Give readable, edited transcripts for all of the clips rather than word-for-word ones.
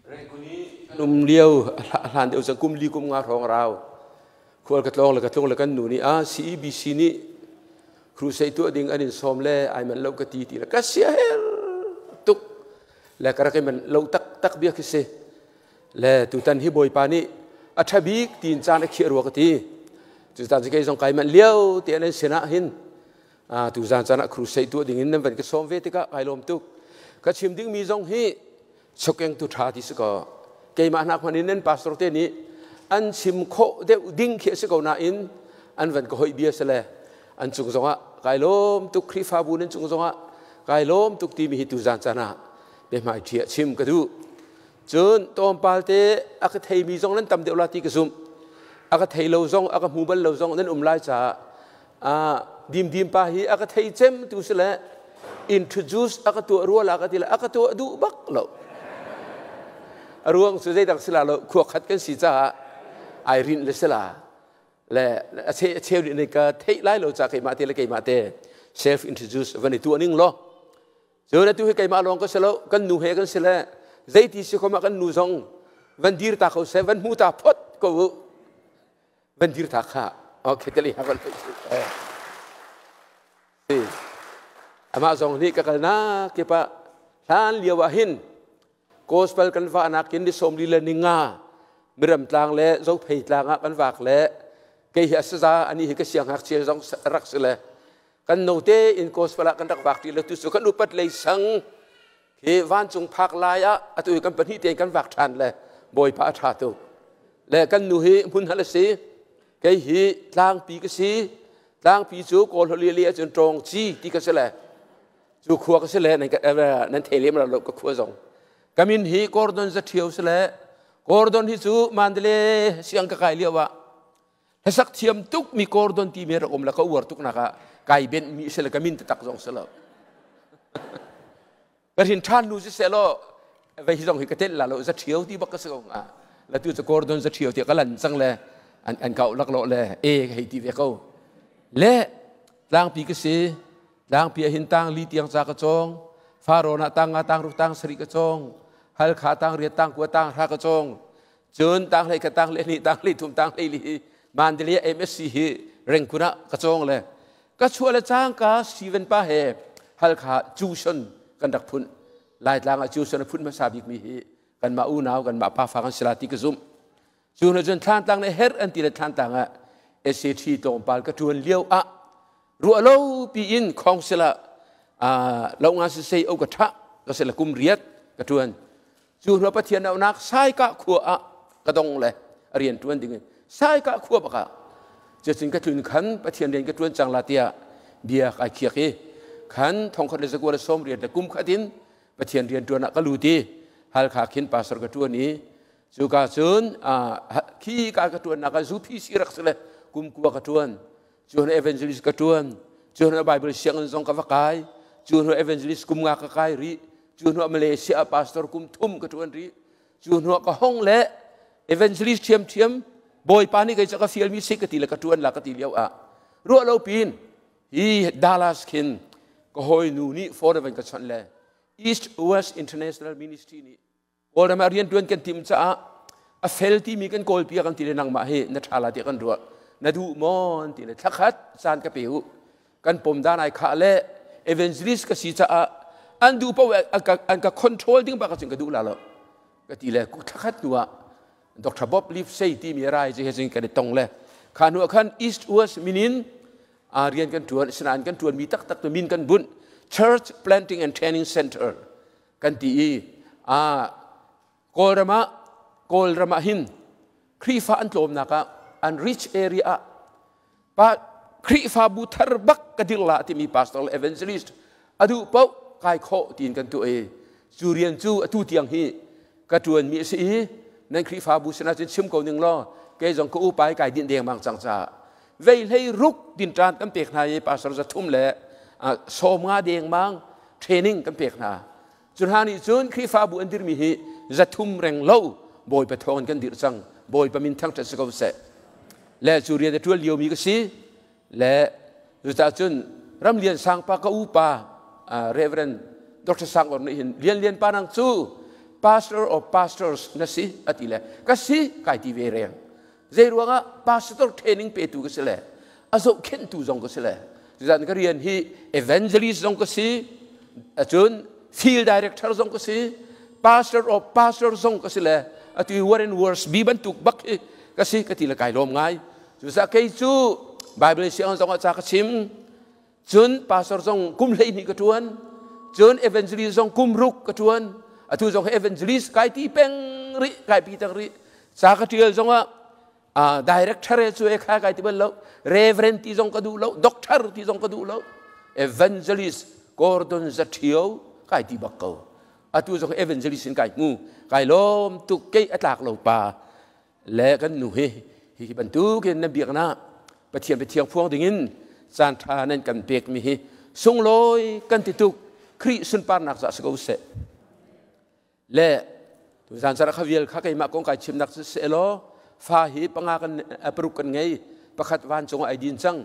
Um lio hlan deuh cang, kum li kum nga hrawng rau khual ka tlawng le ka tlung le kan nu nih a CEBC nih crusade tuah ding an in sawm le ai man lo ka ti ti le ka sia her tuk le ka rak i man lo tak tak bia khi si le tutan hi Bawipa nih a ṭha bik tiin caan a khiah rua ka ti. Cutan cu kei zong kai manh lio te an sinah hin tu zan caan ah crusade tuah ding in nan van ka sawm ve tikah kai lawm tuk. Ka chim ding mi zong hi chokeng tu ṭha ti si ko. Keimah hnak hman in nan pastor te nih an chim khawh deuh ding khi a si ko nain an van ka hoih bia si le an cung zongah kai lawm tuk. Khrihfabu nan cung zongah kai lawm tuk timi hi tu zan caan ah biahmai ṭhi ah chim ka duh. Cun tlawmpal te a ka theimi zong nan tam deuh la ti ka zumh. A ka thei lo zong, a ka hmu bal lo zong nan um lai caah Dimdim pa hi a ka thei cem tu si le introduce a ka tuah rua la ka ti le a ka tuah duh bak lo. A ruang cu zeidang sila lo, khua khat kan si caah ai rinh le sila le a cheu nih ka theih lai lo ca keimah te le keimah te self introduce van i tuah ning law. Cun atu hi keimah lawng ka si lo, kan nu he kan si le zeiti si khom ah kan nu zong van dir ta ko seh, van hmu ta phot ko u. Van dir ta kha. Okay, tali ha van. Si. Amah zong nih ka kal na kipa hlan lio ah hin gospel kan va nakin ni 45 miram tlang le Zophei tlang ah kan vak le kei hi asaza ani hi ka siang ngakchia zong rak si le kan note in gospel ah kan rak vak ti le tu cu kan upat lei sang khi vancung phak lai ah atu hi kan pahnih tein kan vak ṭhan le Bawipa a ṭha tuk le kan nu hi hmun hal a si, kei hi Tlangpi ka si. Tlangpi cu Kawl holh li ahcun Ṭawng Ci ti ka si le cu khua ka si le nan thei lem lo ka khua zong. Ka min hi Gordon Zaṭhio si le Gordon hi cu Mandalay siang ka kai lio ah hlasak thiam tuk mi Gordon ti mi rak um la ka uar tuk nak ah kai benh mi si le ka min taktak zong si lo. Ka hrin ṭhan nu si seh law vei hi zong hi ka tel la lo, Zaṭhio ti bak ka si ko hnga. La tu cu Gordon Zaṭhio ti ka lan cang le an kau lak lo le e ka hei ti ve ko le. Tlangpi ka si. Tlangpi ah hin tang li tiang ca ka cawng. Farawn ah tang nga, tang ruk, tang sarih ka cawng. Halkha tang riat, tang kua, tang hra ka cawng. Cun tang hlei khat, tang hlei hnih, tang hlei thum, tang hlei li hi Mandalay MSc hi Rengkun ah ka cawng le ka chuah le cangka Steven pa he Halkha tuition kan rak phun. Laitlang ah tuition a phun hmasa bik mi hi kanmah unau, kanmah pa fa kan si la ti ka zumh. Cu hnu cun Thlantlang nih herh an ti le Thlantlang ah SAT tlawmpal ka ṭuan lio ah ruah lo piin council ah lo nga sisei o ka ṭha ka se le kum riat ka ṭuan. Cu hnu Pathian auhnak Saikah khua ah ka dong le a rian ṭuan ding in Saikah khua bak ah cucun ka tlun khan Pathian rian ka ṭuan cang la tiah bia kai khiak i khan 1998 le kum khat in Pathian rian ṭuan ah ka lut i Halkha khin pastor ka ṭuan i cuka cun khi ka ka ṭuannak ah UPC rak si le kum kua ka ṭuan. Cu hnu evangelist ka ṭuan. Cu hnu Bible sianginn zong ka va kai. Cu hnu evangelist kum nga ka kai rih. Cu hnu Malaysia ah pastor kum thum ka ṭuan rih. Cu hnu ka hong le evangelist ṭhiamṭhiam Bawipa nih kei cu ka fialmi si ka ti le ka ṭuan la ka ti lio ah ruah lo pin hi Dallas khin ka hawinu nih phone van ka chawnh le East West International Ministry nih Kawlram ah rianṭuan kan timh caah a fel timi kan kawlpiak an ti le nangmah hi na ṭha la tiah kan ruah, na duh maw an ti le thlakhat caan ka pe u, kan pom dan ai khah le evangelist ka si caah an duh paoh an ka control ding bak cun ka duh la lo ka ti le thlakhat hnu ah Dr. Bob Livesey timi rai cu he cun kan i tong le kha hnu ah khan East West minin rian kan ṭuan. Sinain kan ṭuanmi taktak tu min kan bunh Church Planting and Training Center kan ti i Kawlram ah hin Khrihfa an tlawmnak ah an rich area ah pa Khrihfabu thar bak ka dir la timi pastor le evangelist a duh paoh kai khawh tiin kan tuah i cu rian cu atu tiang hi ka ṭuanmi a si i nan Khrihfabu sinah cun chim ko ning law kei zong ka upa i kai dinh dengmang cang caah vei hlei ruk tinṭan kan pek hna i pastor 350 dengmang training kan pek hna. Cu hna nih cun Khrihfabu an dirmi hi 300 reng lo Bawipa thawng in kan dirh cang. Bawipa min thangṭhat si ko seh. Le cu rian a ṭuan liomi ka si le cucaah cun Ramlian Sang pa ka upa Reverend Dr. Sang Or nih hin Lian Lian pa nang cu Pastor of Pastors na si ati le ka si kai ti ve reng. Zei ruangah pastor training petu ka si le a zohkhenhtu zong ka si le zan ka rian hi evangelist zong ka si, cun field director zong ka si, pastor of pastor zong ka si le atu Warren Wiersbe bantuk bak hi ka si ka ti le kai lawm ngai. Cucaah kei cu Bible sianginn zong ah ca ka chim, cun pastor zong kum 12 ka ṭuan, cun evangelist zong kum 6 ka ṭuan. Atu zong evangelist kai ti peng rih, kai pi tang rih. Ca ka ṭial zong ah director e cu e kha kai ti bal lo, reverend ti zong ka duh lo, doctor ti zong ka duh lo, evangelist Gordon Zaṭhio kai ti bak ko. Atu zong evangelist in kai hmu, kai lawm tuk. Kei a tlak lo pa le kan nu hi hi bantukin nan biaknak Pathian biathiang phuang dingin caan ṭha nan kan pekmi hi sunglawi kan ti tuk. Khrih sunparnak za si ko seh. Le tuzan cara kha vial kha keimah kong kai chimnak si seh law, fa hi panga kan paruk kan ngei. Pakhat vancung ah ai din cang,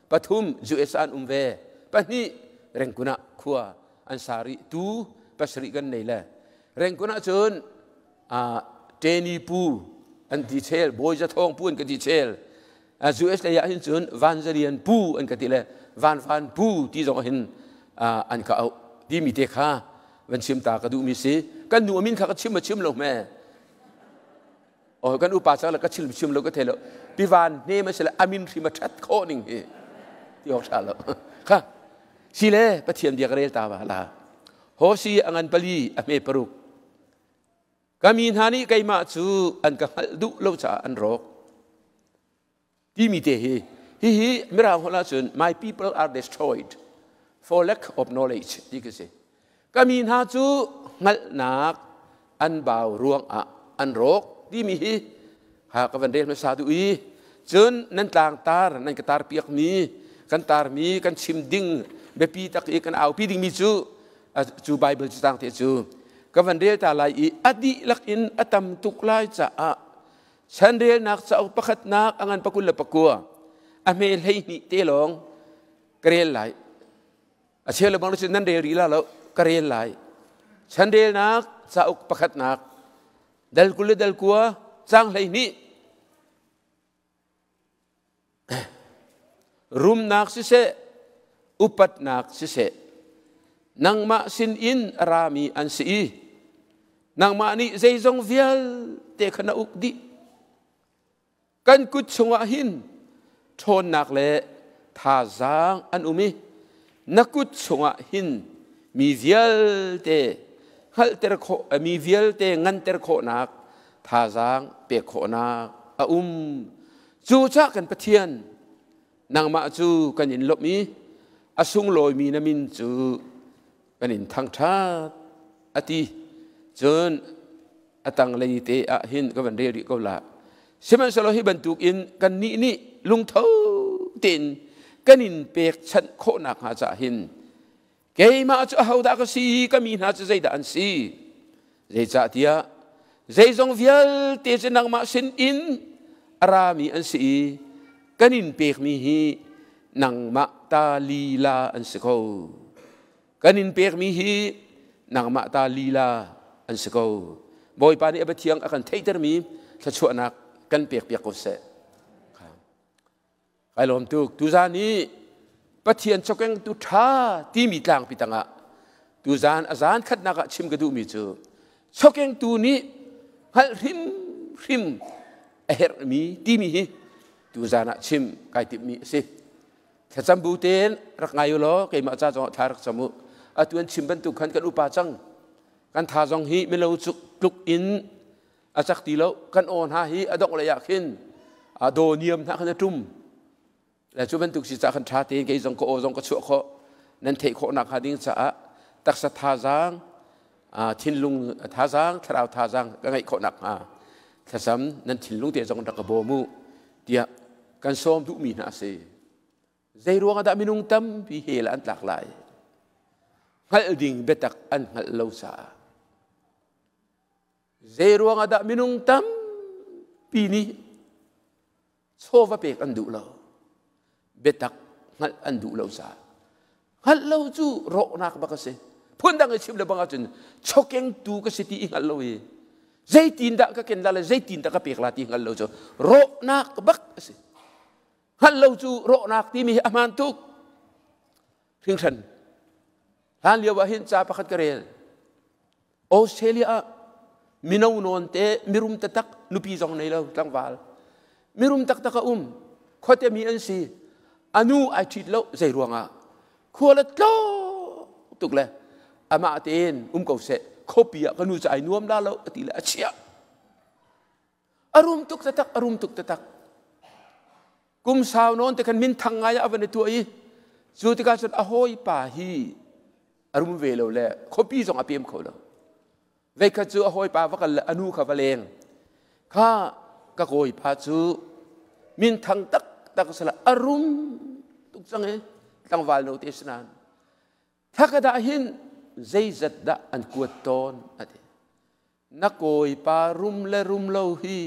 pathum US an um ve, pahnih Rengkun ah khua an sari, tu pasarih kan nei le Rengkun ah cun Teni pu an ti chel, Bawi Za Thawng pu an ka ti chel. US lei ah hin cun Vanzalian pu an ka ti le Van Van pu ti zong hin an ka auh timi te kha van chim ta ka duhmi si. Kan nu amin kha ka chim ma chim lo me? Oh, kan upa cang le ka chim chim lo ka thei lo. Pi Van hne ma si le amin hrim a that khawh ning hi ti awk tha lo kha si le. Pathian bia ka rel ta ba la. Hosi a ngan 4 a hme 6. Ka mi hna nih keimah cu an ka hngalh duh lo caah an rawk timi te hi, hihi Mirang holh ahcun "My people are destroyed for lack of knowledge" ti ka si. Ka mi hna cu hngalhnak an bau ruangah an rawk timi hi ha ka van rel hmasa duh i, cun nan tlangtar nan ka tar piakmi, kan tarmi, kan chim ding biapi tak i kan aupi dingmi cu cu Bible cu tang te cu ka van rel ta lai i, a dihlak in a tam tuk lai caah Chanrelnak cauk pakhatnak a ngan 29 a hme 12 te lawng ka rel lai. A cheu le bang nan rel rih la lo, ka rel lai. Chanrelnak cauk pakhatnak dal 20 le dal 9 cang 12. Rumnak siseh, upatnak siseh, nangmah sinin a rami an si i nangmah nih zeizong vialte kha na uk dih. Kan kut chungah hin ṭhawnnak le thazaang an um i na kut chungah hin mi vialte hngalhter khawh, mi vialte nganter khawhnak thazaang pek khawhnak a um. Cucaah kan Pathian, nangmah cu kan in lawmh i a sunglawimi na min cu kan in thangṭhat, a ti. Cun a tanglei te ah hin ka van rel rih ko la. Sihmanhsehlaw hi bantukin kannih nih lungtho tein kan in pekchanh khawhnak hnga caah hin keimah cu ahodah ka si, ka mi hna cu zeidah an si? Zeicahtiah zeizong vialte cu nangmah sin in a rami an si i kan in pekmi hi nangmah ta lila an si ko. Kan in pekmi hi nangmah ta lila an si ko. Bawipa nih a Pathiang a kan theihtermi thluachuahnak kan pek piak ko seh. Kai lawm tuk. Tuzan hi Pathian chokengtu ṭha timi tlangpi tangah tuzan a zan khatnak ah chim ka duhmi cu chokengtu nih hngalh hrimhrim a herhmi timi hi tuzan ah chim kai timhmi a si. Thlacam bu tein rak ngai u law keimah ca zong thla rak cam u. Atu an chim bantuk khan kan upa cang. Kan tha zong hi milo cuk tluk in a cak ti lo. Kan aw hna hi a dongh lei ah khin a daw niam hna khan a ṭum le cu bantuk si ca khan ṭha tein kei zong ka aw zong ka chuah khawh, nan theih khawh nak hnga ding caah taksa thazaang, thinlung thazaang, thlarau thazaang ka ngeih khawh nak hnga thlacam nan thinlung te zong rak ka bawm u tiah kan sawm duhmi hna a si. Zei ruang ah dah minung tampi hell an tlak lai? Hngalh ding biatak an hngalh lo caah. Zei ruang ah dah minung tampi nih chawva pek an duh lo? Biatak hngalh an duh lo caah. Hngalh lo cu rawhnak bak a si. Phundang i chim le bang ahcun chokengtu ka si ti i hngal lo i zeitin dah ka ken la le zeitin dah ka pek la ti hngal lo cu rawhnak bak a si. Hngalh lo cu rawhnak timi hi a hmaan tuk. Hringhran. Hlan lio ah hin ca pakhat ka rel. Australia ah mino nawn te mirum taktak nupi zong nei lo tlangval. Mirum taktak a um. Khuate mi an si. Anu ai ṭhit lo zei ruangah. Khua le tlo tuk le amah tein um ko seh. Khuapi ah ka nu cu ai nuam la lo ati le a chiah. A rum tuk taktak, a rum tuk taktak. Kum sau nawn te khan minthang ngai ah a van i tuah i cu tikah cun a hawipa hi a rum ve lo le khuapi zong a pem kho lo. Veikhat cu a hawipa va kal le a nu kha va leng. Kha ka kawipa cu minthang taktak sala a rum tuk cang i tlangval no te si nain thakada hin zeizat dah an kuat tawn a ti. Na kawipa rum le rum lo hi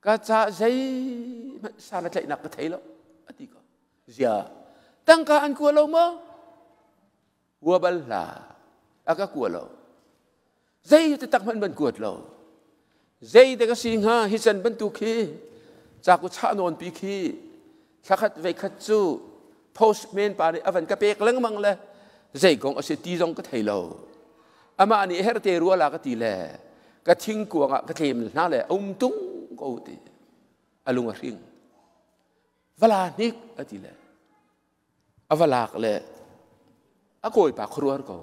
ka ca zeihmanh san a tlaihnak ka thei lo a ti ko zia tangka an kua lo maw kua bal hla a ka kua lo zei te tak hmanh ban kuat lo zei te ka si hnga hi can bantuk khi caku chah nawn pi khi thlakhat veikhat cu postman pa nih a van ka pek lengmang le zei kong a si ti zong ka thei lo amah nih herte rua la ka ti le ka thingkuang ah ka tlem hna le a um tung ko ti a lung a hring vala hnik a ti le a va lak le a kawipa khuaruar ko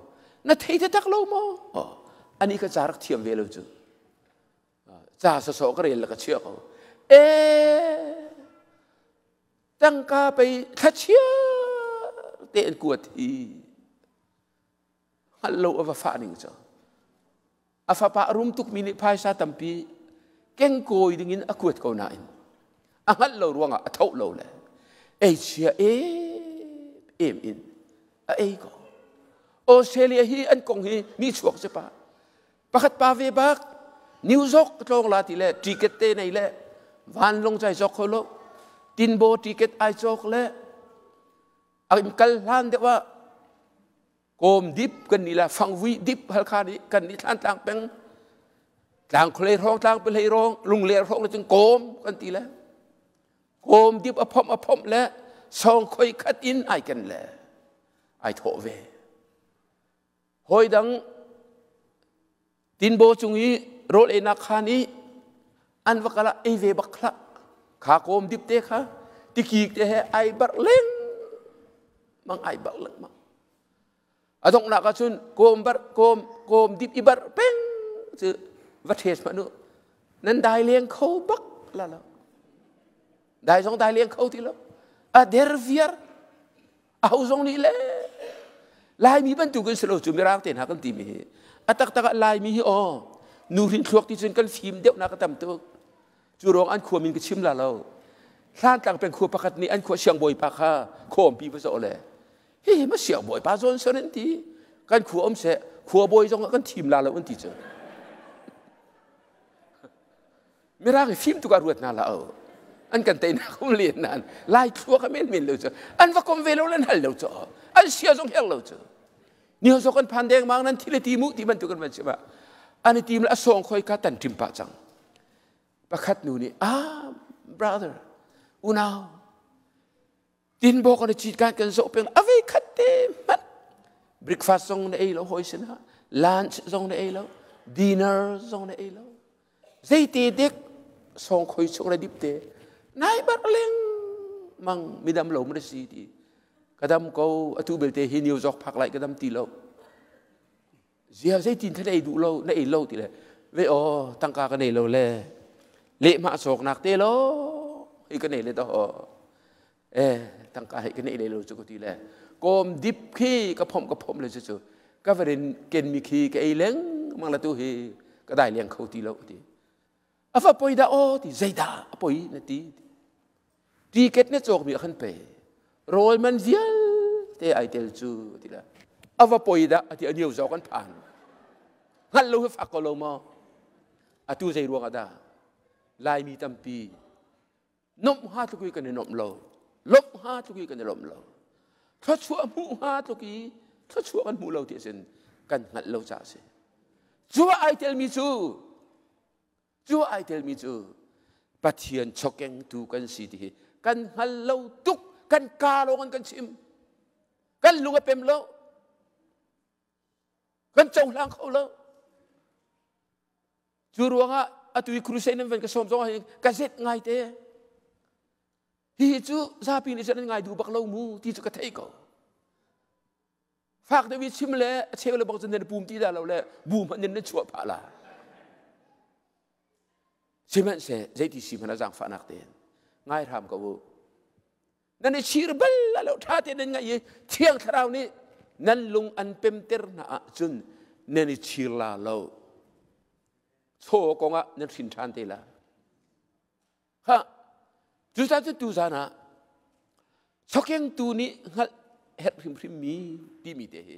na thei te tak lo maw oh ani ka ca rak thiam ve lo cu ca sawsawh ka rel le ka chiah ko e tangka pei thlachia te an kuat hi hngalh lo a va fah ning cu a fapa a rum tukmi nih phaisa tampi kengkawi dingin a kuat ko nain a hngalh lo ruangah a tho lo le ei chia em em in a ei ko Australia hi an kong hi ni chuak si pa pakhat pa ve bak New York tlawng la ti le ticket te nei le vanlong chai cawk kho lo tinbo ticket ai cawk le an kal hlan deuh ah kawm dip kan ni la fangvui dip halkha nih kan ni thlan tlang peng tlang khualei hrawng tlang pelei rong lungler hrawng le cun kawm kan ti le kawm dip a phomh a phomh le song khoi khat in ai ken le ai thawh ve hawi dang tinbo cung i rawl einak khan i an va kal ah ei ve bak hlah kha kawm dip te kha tikik te he ai barh leng mang ai barh lengmang a donghnak ah cun kawm barh kawm kawm dip i barh peng cu va ṭhes hmanh u nan dai leng kho bak la lo dai zong dai leng kho ti lo a der viar aho zong nih le Laimi bantuk in si lo cu Mirang te hna kan timi hi a taktak ah Laimi hi aw nu hrin thluak ti cun kan fim deuh nak a tam tuk cu ruang an khua min ka chim la lo Hlantlang peng khua pakhat nih an khua siangbawi pa kha khawmpi va zawh le hi ma siangbawi pa zawn son an ti kan khua um seh khua bawi zong ah kan thim la lo an ti cu Mirang i fim tuk ah ruat hna la o. An kan teinak um len nan lai thluak a men men lo cu an va kom ve lo lan hal lo cu an sia zong herh lo cu ni ho kan phan deng mang nan thil ti mu ti bantuk kan van chim ah an i tim le a song khoi ka tan tim pah cang pakhat nu nih ah brother unau Tinbaw kan i cit kan kan zoh peng a vei khat te hmanh breakfast zong na ei lo hawi sin ah lunch zong na ei lo dinner zong na ei lo zeite dek song khoi chung le dip te nai bar leng mang midam lo ma si ti ka dam ko atu belte hi new zok phak lai ka dam ti lo zia zeitin kha na ei duh lo na ei lo ti le ve aw tangka ka nei lo le lehmah cawknak te lo hi ka nei le to eh tangka hi ka nei le lo cu ka ti le kawm dip khi ka phomh ka phomh le cu cu ka varin ken mi khi ka ei leng mang la tu hi ka dai leng kho ti lo ti a fa poi dah aw ti zeidah a poi na ti ticket na cawk mi a khan pe rawl man vialte ai tel cu ti la a va poi dah ati a niu zawk an phan hngalh lo hi fak ko lo maw atu zei ruang ah dah laimi tampi nomh hnga tluk i kan i nomh lo lomh hnga tluk i kan i lomh lo thluachuah hmuh hnga tluk i. Thluachuah kan hmu lo ti sin kan hngalh lo caah a si. Cu ah ai telmi cu cu ah ai telmi cu Pathian chawkengtu kan si ti hi kan hngal lo tuk, kan kaa lawng in kan chim. Kan lung a pem lo. Kan cohlang kho lo. Cu ruangah atu i crusade nan van ka sawm zong ah hin ka zet ngai te. Hihi cu zapi nih cun an ngai duh bak lo mu ti cu ka thei ko. Fak deuh i chim le a cheu le bak cun nan pum ti dah lo le bu hmanh in nan chuah phah la. Sihmanhseh zeiti si hmanh ah zaangfahnak tein ngai hram ko u. Nan i chir bal la lo ṭha tein nan ngaih i Thiang Thlarau nih nan lung an pemter hna ahcun nan i chir la lo. Chaw kong ah nan hrin ṭhan te la. Ha, cucaah cu tuzan ah chokengtu nih hngalh herh hrimhrim mi timi te hi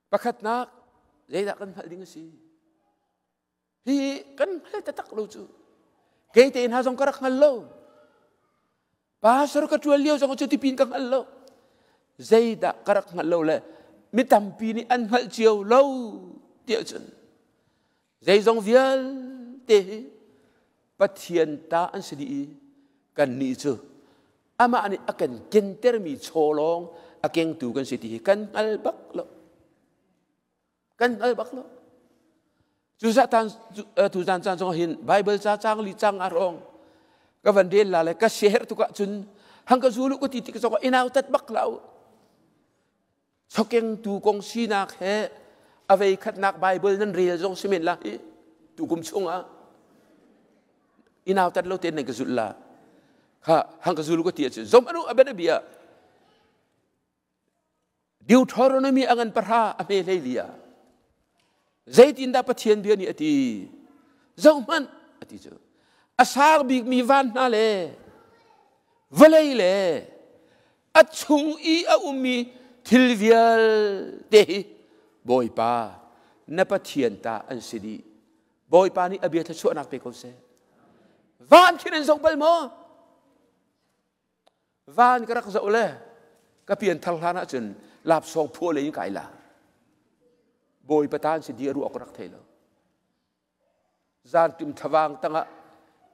pakhatnak zeidah kan hngalh ding a si? Hi kan hngal taktak lo cu. Kei te hna zong ka rak hngal lo. Pastor ka ṭuan lio zong cu tipin ka hngal lo. Zeidah ka rak hngalh lo le mi tampi nih an hngalh cio lo tiah cun zeizong vialte hi Pathian ta an si dih i kannih cu amah nih a kan kentermi chaw lawng a kengtu kan si ti hi kan hngal bak lo. Kan hngal bak lo. Cu zatan tu zan caan zong hin Bible ca cang li cang a rong ka van rel la le ka share tuk ahcun hang ka zulu ka ti tik zong inau tat bak lo. Chokengtu kong sinak he a vei khatnak Bible nan rel zong si men la hi tukum chungah inau tat lo ten nan ka zulh la kha hang ka zulu ka ti ahcun zom anu a bia bia Deuteronomy a ngan pahra a hme hlei li ah zeitindah Pathian bia nih a ti zohhmanh a ti cu a sang bikmi van hna le vawlei le a chung i a ummi thil vialte hi Bawipa na Pathian ta an si dih. Bawipa nih a bia thluachuahnak pe ko seh. Van khi nan zoh bal maw? Van ka rak zoh le ka pian thar hlan ahcun lapsawng phuah lei in kai la. Bawipa ta an si di a ruah ka rak thei lo. Zantim thlavang tangah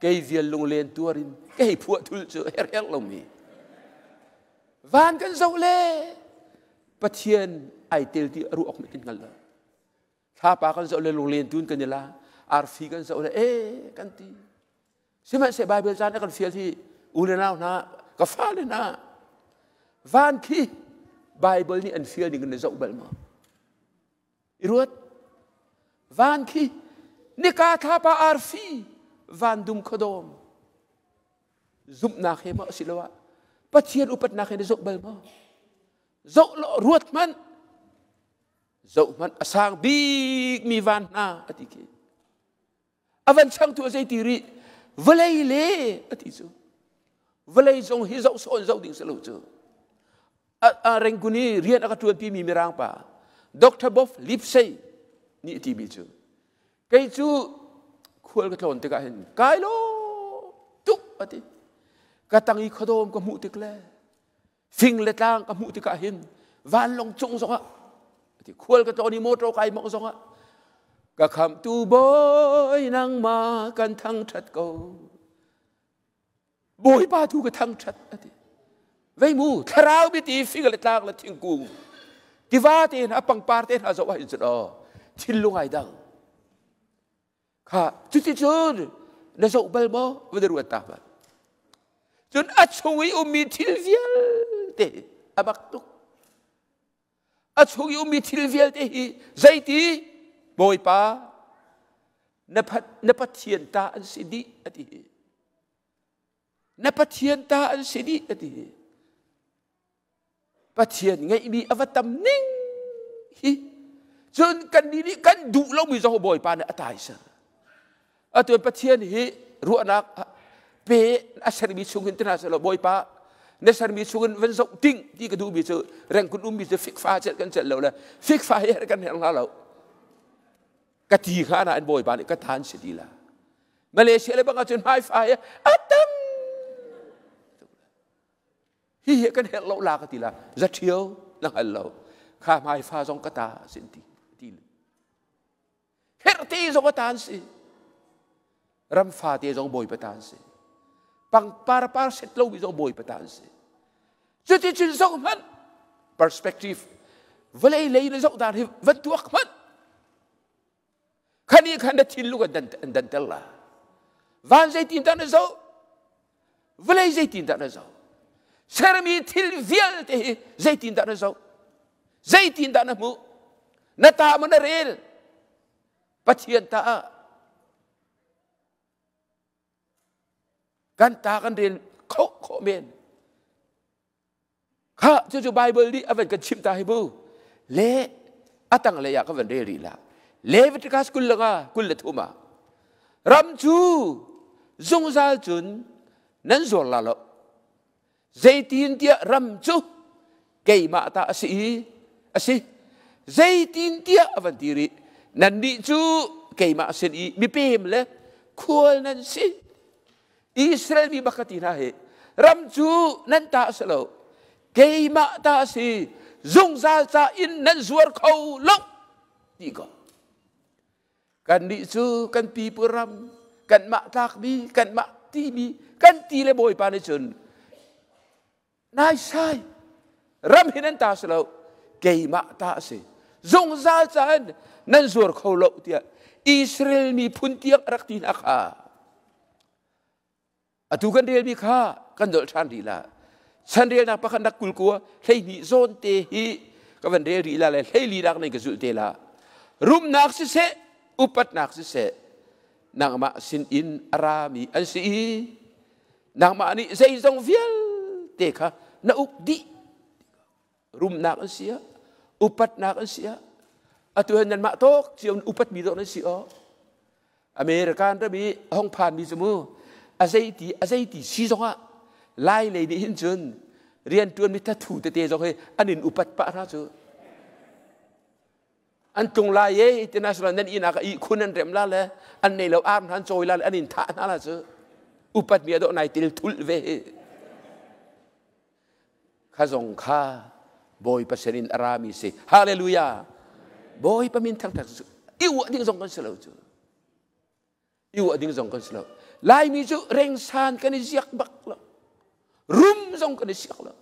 kei vial lunglen tuar in ka hei phuah thul cu herher lomi. Van kan zoh le Pathian ai tel ti a ruah awk nih hngal lo. Thlapa kan zoh le lunglen tun kan i la. Arfi kan zoh le e kan ti. Sihmanhseh Bible caan a kan fial hi u le nau hna ka fale hna van khi Bible nih an fial ning in na zoh bal maw? I ruat. Van khi nika thlapa arfi van dum khuadawm zumhnak he maw asiloah Pathian upatnak he na zoh bal maw? Zoh law ruat hmanh. Zoh hmanh a sang bikmi van hna a ti khi. A van changtu a zei ti rih? Vawlei le a ti cu. Vawlei zong hi zoh sawn zoh ding si lo cu. A Rangoon i rian a ka ṭuanpi mi mirang pa Dr. Bob Lipsey nih a timi cu kei cu khual ka tlawn tikah hin kai lo tuk a ti. Ka tang i khuadawm ka hmuh tik le fing le tlang ka hmuh tikah hin vanlawng cung zongah ti khual ka tlawn i motor kai mawng zongah ka khamtu bawi nangmah kan thangṭhat ko Bawipa tu ka thangṭhat a ti. Vei mu thlarau biati fing le tlang le thingkung tiva te hna pangpar te hna zoh ah hin cun aw thinlung ai dang. Kha cuticun na zoh bal maw va ruat ta hmanh. Cun a chung i ummi thil vialte a bak tuk. A chung i ummi thil vialte hi zeiti Bawipa na Pathian ta an si dih a ti. Na Pathian ta an si dih a ti. Pathian ngeihmi a va tam ning hi. Cun kannih nih kan duh lomi zong Bawipa nih a tai ser. Atu Pathian hi ruahnak pe a sermi chung hin tina selaw Bawipa na sermi chung in van zoh ting ti ka duhmi cu rengkun ummi cu fikfa celh kan celh lo le fikfa hi kan herh hna lo. Ka ti kha na an Bawipa nih ka than si ti la. Malaysia le bang ahcun hmaifa hi a tam. Hi hi kan herh lo la ka ti la. Zaṭhio na hngal lo. Kha hmaifa zong ka ta a si ti ti. Herhte zong a ta an si. Ram fate zong Bawipa ta an si. Pangpar par set lomi zong Bawipa ta an si. Cuticun zoh hmanh perspective vawlei lei na zoh dan hi van tuak hmanh. Khani khan na thinlung an danter la. Van zeitin dah na zoh? Vawlei zeitin dah na zoh? Sermi thil vialte hi zeitin dah na zoh? Zeitin dah na hmuh? Na ta maw na rel? Pathian ta ah kan ta kan rel kho khawh men. Kha cucu Bible nih a van kan chimh ta hi bu. Le a tanglei ah ka van rel rih la. Leviticus 25 23 ah ram cu zungzal cun nan zuar la lo. Zeitintiah ram cu keimah ta a si i a si. Zeitintiah a van ti rih. Nannih cu keimah sin i mipem le khual nan si. Israel mi bak ka ti hna hi ram cu nan ta a si lo keimah ta a si zungzal ca in nan zuar kho lo ti ko kannih cu kan pipu ram kanmah tlakmi kanmah timi kan ti le bawipa nih cun Naisai ram hi nan ta si lo keimah ta a si zungzal caan nan zuar kho lo tiah Israel miphun tiang a rak ti hna kha atu kan relmi kha kan dolh ṭhan rih la chanrelnak pakhat nak 29 12 zawn te hi ka van rel rih la le 14 nak nei ka zulh te la rumnak siseh upatnak siseh nangmah sin in a rami an si i Nangmah nih zeizong vialte kha na uk dih. Rumnak an si ah, upatnak an si ah, atu hin nanmah tawk cio upatmi dawh nan si aw. American ram i hong phanmi cu mu a zeiti a zeiti si zongah lai lei nih hin cun rianṭuanmi thathu tete zong hi an in upat pah hna cu. An tlung lai e ti na nan inn ah ka ihkhun an rem la le an nei lo ar hna an cawi la le an in thah hna la cu upat mi adawh nai til thulh ve kha zong kha Bawipa sin in a rami si. Hallelujah. Bawipa min thangthat i uah ding zong kan si lo cu. I uah ding zong kan si lo. Laimi cu rengsan kan i ziak bak lo. Rum zong kan i siak lo.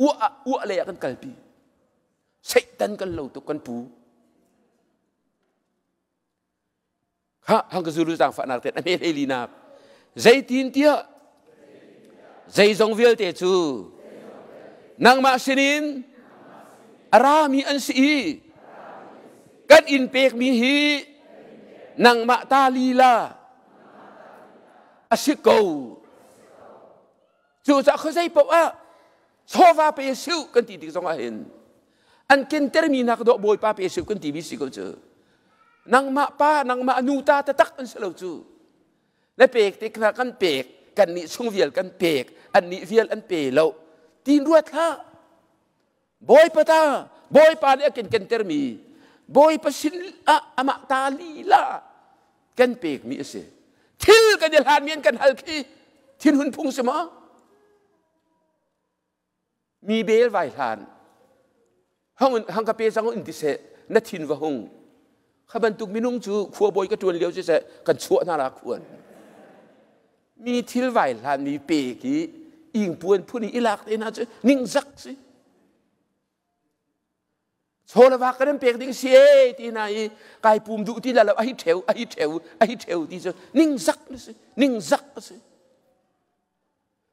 Uah uah lei ah kan kalpi. Satan kan lo tuk kan pu. Ha hang ka zulu zaangfahnak te a hme hlei linak. Zeitin tiah zeizong vialte cu nangmah sinin a rami an si i kan in pekmi hi nangmah ta lila a si ko. Cucaah khuazei paoh ah chawva pe siu kan ti tik zong ah hin an kentermi hna ka dawh Bawipa pe siu kan timi si ko cu. Nangmah pa, nangmah nu ta taktak an si lo cu. Na pek tik hna kan pek, kan nih chung vial kan pek, an nih vial an pe lo. Tin ruat hlah. Bawipa ta, Bawipa nih a kan kentermi, Bawipa sin ah amah ta lila kan pekmi a si. Thil kan i hlanmi an kan hal khi thinhun phung si maw? Mi bel vai hlan. Hang hang ka pe cang in ti seh, na thin va hung. Kha bantuk minung cu khua bawi ka ṭuan lio siseh kan chuah hna la khuan. Mi thil vai hlan mi pe ki ingpuan phun i ilak te hna cu ningzak si. Chaw le va kan pek ding si e ti hna i kai pum duh ti la lo a hi ṭheu a hi ṭheu a hi ṭheu ti cu ningzak na si ningzak a si.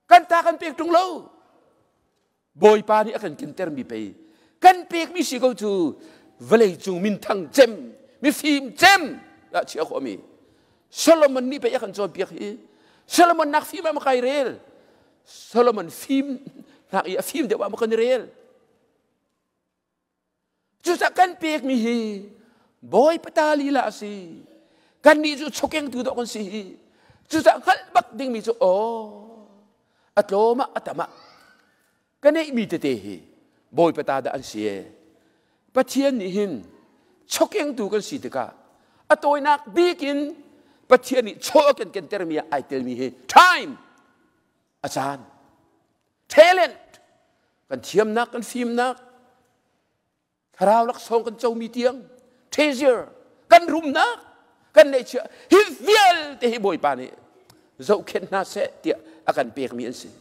Kan ta kan pek ṭung lo. Bawipa nih a kan kintermi pei kan pekmi si ko cu vawlei cung minthang cem mifim cem ah chia khawhmi Solomon nih pei a kan cawnpiak hi Solomon nak fim ah ma kai rel Solomon fim nak i a fim deuh ah ma kan i rel Cucaah kan pekmi hi Bawipa ta lila a si. Kannih cu chawkengtu dawh kan si hi. Cucaah hngalh bak dingmi cu aw a tlawm ah a tam ah ka neihmi tete hi Bawipa ta dah an si ee. Pathian nih hin chawkengtu kan si tikah a tawinak bik in Pathian nih chaw a kan kentermi ah ai telmi hi time a caan talent kan thiamnak kan fimnak. Thlarau laksawng kan comi tiang treasure kan rumnak kan neihchiah hi vialte hi Bawipa nih zohkhenh hna seh tiah a kan pekmi an si.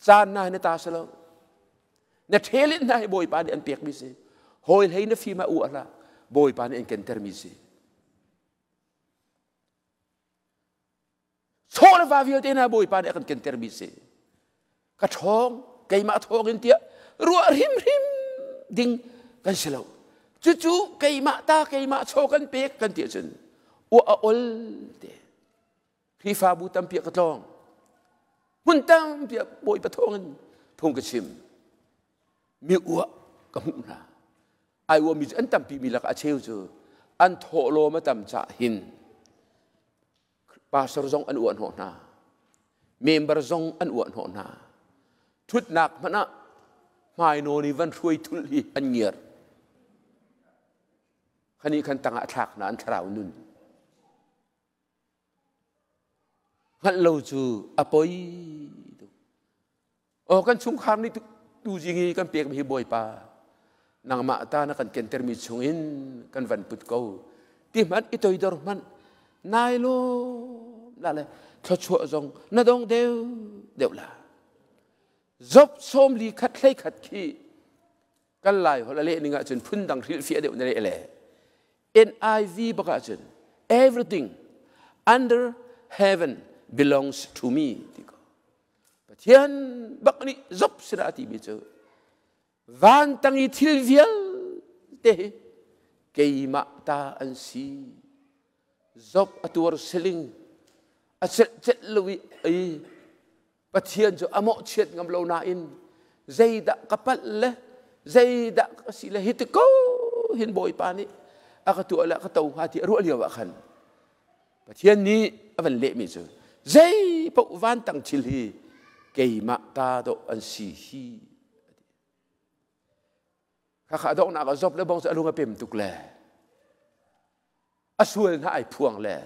Caan na na ta si lo. Na ṭhelin hna hi Bawipa nih an pekmi si. Hawi hlei na fim ah uah hlah. Bawipa nih an kentermi si. Chaw le va vialte hna Bawipa nih a kan kentermi si. Ka ṭhawng, keimah thawng in tiah ruah hrimhrim ding kan si lo. Cucu keimah ta keimah chaw kan pek kan ti ahcun uah a ol te. Khrihfabu tampi ka tlawng. Hmun tampi ah Bawipa thawng in phung ka chim. Mi uah ka hmuh hna. Ai uahmi cu an tampi mi lakah a cheu cu an thawhlawm a tam cah hin pastor zong an uah hnawh hna. Member zong an uah hnawh hna. Thutnak hmanh ah hmainawn i van hruai thulh hi an ngiar. Khani khan tangah thlak hna an thlarau nun. Hngalh lo cu a poi tuk. Aw kan chungkhar nih tu zing i kan pekmi hi Bawipa nangmah ta na kan kentermi chungin kan van put ko ti hmanh i toidor hmanh nai lawm la le thluachuah zong na dong deuh deuh la. Job sawmli khat hlei khat khi kan lai holh a leh ning ahcun phundang hrilhfiah deuh na leh le NIV bak ahcun everything under heaven belongs to me ti ko. Pathian bak nih Job sinah a timi cu van tang i thil vialte hi keimah ta an si. Job a tuar siling a celh celh lo i ei Pathian cu a mawhchiat ngam lo nain zeidah ka palh le zeidah ka si le hi ti ko hin Bawipa nih a ka tuah le a ka to hnga ti a ruah lio ah khan Pathian nih a van lehmi cu zei paoh vantang thil hi keimah ta dawh an si hi. Khakha donghnak ah Job le bong cu a lung a pem tuk le a sual hna ai phuang le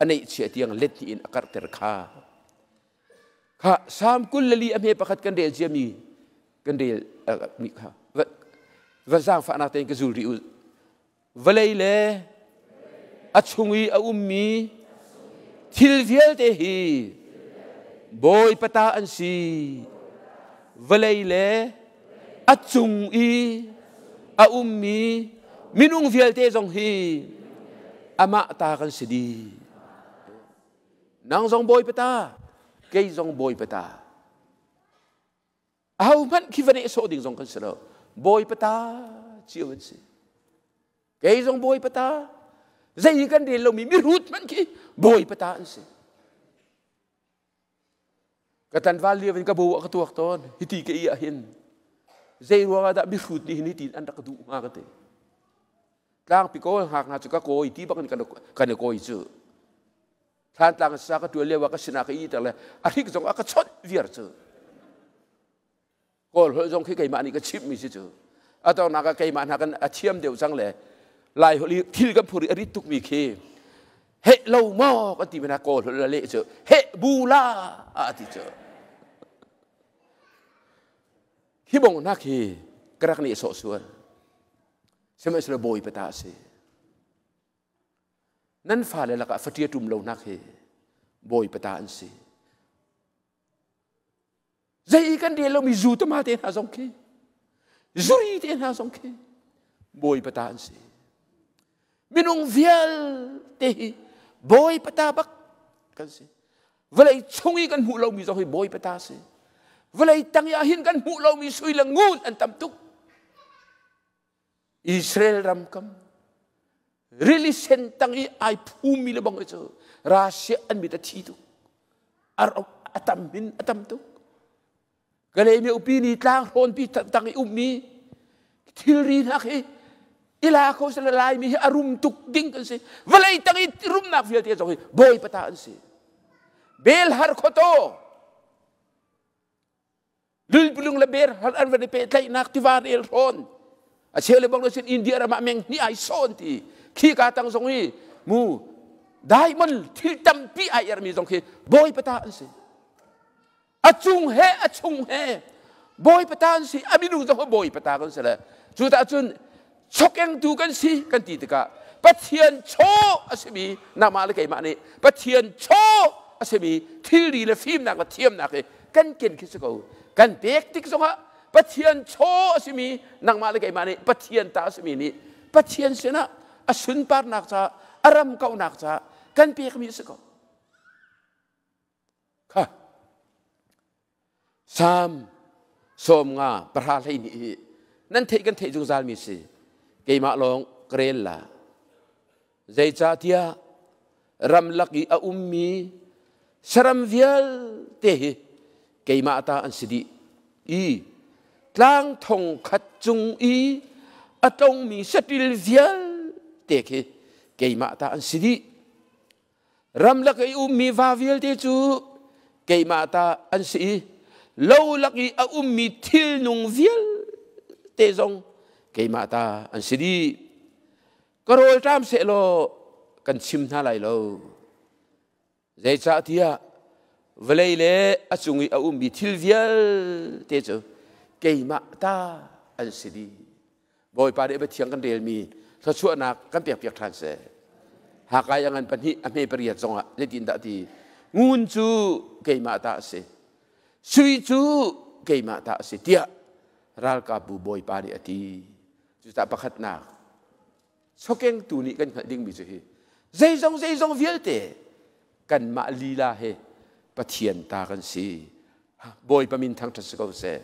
a neihchia tiang let hnih in a karhter kha. Kha Salm 24 a hme pakhat kan rel ciami kan rel mi kha va zaangfahnak tein ka zul rih u. Vawlei le a chung i a ummi thil vialte hi Bawipa ta an si. Vawlei le a cung i a ummi minung vialte zong hi amah ta kan si dih. Nang zong Bawipa ta, kei zong Bawipa ta. Ahohmanh khi va nehsawh ding zong kan si lo. Bawipa ta cio an si. Kei zong Bawipa ta. Zei kan rel lomi mihrut hmanh khi Bawipa ta an si. Ka tlanval lio in ka bu ah ka tuak tawn. Hiti ka i ah hin zei ruangah dah mihrut nih hin hiti an rak duh hnga ka ti. Tlangpi kawl hngak hna cu ka kawi ti bak in kan i kawi cu. Thlantlang sa ka tuan lio ah ka sinah ka iter le a hrik zong a ka chawnh viar cu. Kawl holh zong khi keimah nih ka chimhmi si cu. A tawnak ah keimah hna kan a thiam deuh cang le Lai holh i thil kan phur i a rit tukmi khi heh lo maw kan ti mana kawl holh la leh cu heh bu la a ti cu. Hi bong nak hi ka rak nih sawh sual. Sihmanhsehlaw bawi pata a si. Nan fale lakah faṭia ṭum lonak hi bawipa ta an si. Zei kan rel lomi zu tama te hna zong khi, zuri te hna zong khi bawipa ta an si. Minung vialte hi bawipa ta bak kan si. Vawlei chung i kan hmuh lomi zong hi bawipa ta si. Vawlei tang ah hin kan hmuh lomi sui le ngun an tam tuk. Israel ram kam rili sen tang i ai phumi le bang cu Russia an mit a thi tuk a tam hin a tam tuk Kalaymyo upi ni tlang hrawn pi tang i ummi thilri hna khi ila kho sala laimi hi a rum tuk ding kan si vawlei tang i rumnak vialte zong hi bawi pata an si bel har khoto Lulpulung le ber har an van i pehtlaihnak tiva rel hrawn. A cheu le bang lo sin India ram ah meng hnih ai sawn ti. Khi ka tang zong hi mu diamond thil tampi ai ermi zong khi bawi pata an si. A cung he a chung he bawi pata an si. A minung zong bawi pata kan si le. Cu ta cun Chokengtu kan si kan ti tikah Pathian chaw a simi nangmah le keimah nih Pathian chaw a simi thilri le fimnak le thiamnak hi kan ken khi si ko. Kan pek tik zongah Pathian chaw a simi nangmah le keimah nih Pathian ta a simi nih Pathian sinah a sunparnak caah a ram kauhnak caah kan pekmi a si ko. Kha Salm 90 12 hi nan theih kan theih zungzal mi si. Keimah lawng ka rel la. Zeicahtiah ramlak i a ummi saram vialte hi keimah ta an si dih i tlang thong khat cung i a tlongmi saṭil vialte khi keimah ta an si dih. Ramlak i ummi va vialte cu keimah ta an si i lo lak i a ummi thilnung vialte zong keimah ta an si dih. Ka rawl ṭam sehlaw kan chim hna lai lo. Zeicahtiah vawlei le a cung i a ummi thil vialte cu keimah ta an si dih. Bawipa nih Pathian kan relmi thluachuahnak kan pekpiak ṭhan seh. Hakai a ngan pahnih a hme pariat zongah zeitindah ti ngun cu keimah ta a si, sui cu keimah ta a si tiah ralkapbu Bawipa nih a ti. Cucaah pakhatnak chokengtu nih kan hngalh dingmi cu hi zeizong zeizong vialte kanmah lila he Pathian ta kan si. Bawipa min thangṭhat si ko seh.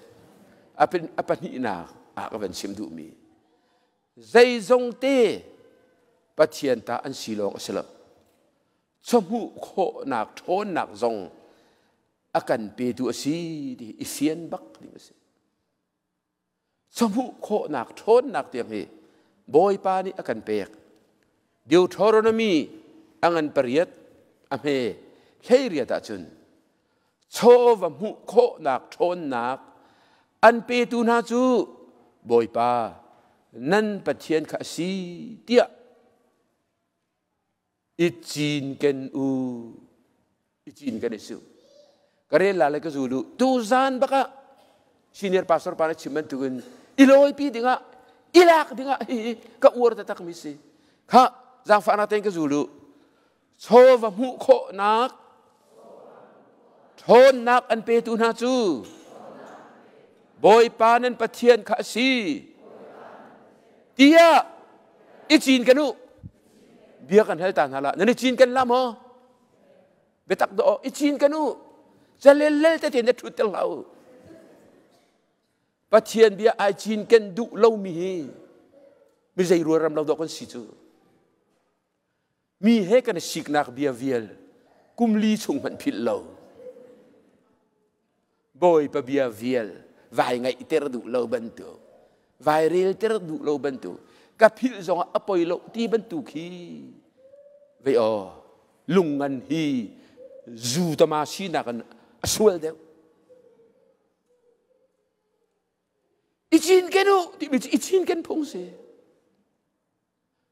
A pahnihnak ah ka van chim duhmi zeizong te Pathian ta an si lawng a si lo. Chawhmuh khawhnak ṭhawnnak zong a kan petu a si ti i fian bak ding a si. Chawhmuh khawhnak ṭhawnnak tiang hi Bawipa nih a kan pek. Deuteronomy a ngan pariat a hme 18 ahcun chaw va hmuh khawhnak ṭhawnnak an petu hna cu Bawipa nan Pathian kha a si tiah i cinken u i cinken i su ka rel la le ka zul u tuzan bakah senior pastor pa na chim bantukin i lawipi dingah i lak dingah hi ka uar taktak mi si kha zaangfahnak tein ka zul u chaw va hmuh khawhnak ṭhawnnak an petu hna cu Bawipa nan Pathian kha a si tiah i cinken u bia kan hal ta hna la nan i cinken la maw biatak do i cinken u calellel tete na ṭhut ter hlah u Pathian bia ai cinken duh lomi hi mi zei ruaram lo dawh kan si cu Mi he kan i siknak bia vial kum li chung hmanh philh lo. Bawipa bia vial vai ngaihter duh lo bantuk, vai relter duh lo bantuk, ka philh zongah a poi lo ti bantuk hi vei aw lungngan hi zu tama sinak in a sual deuh. I cinken u timi cu i cinken phung si.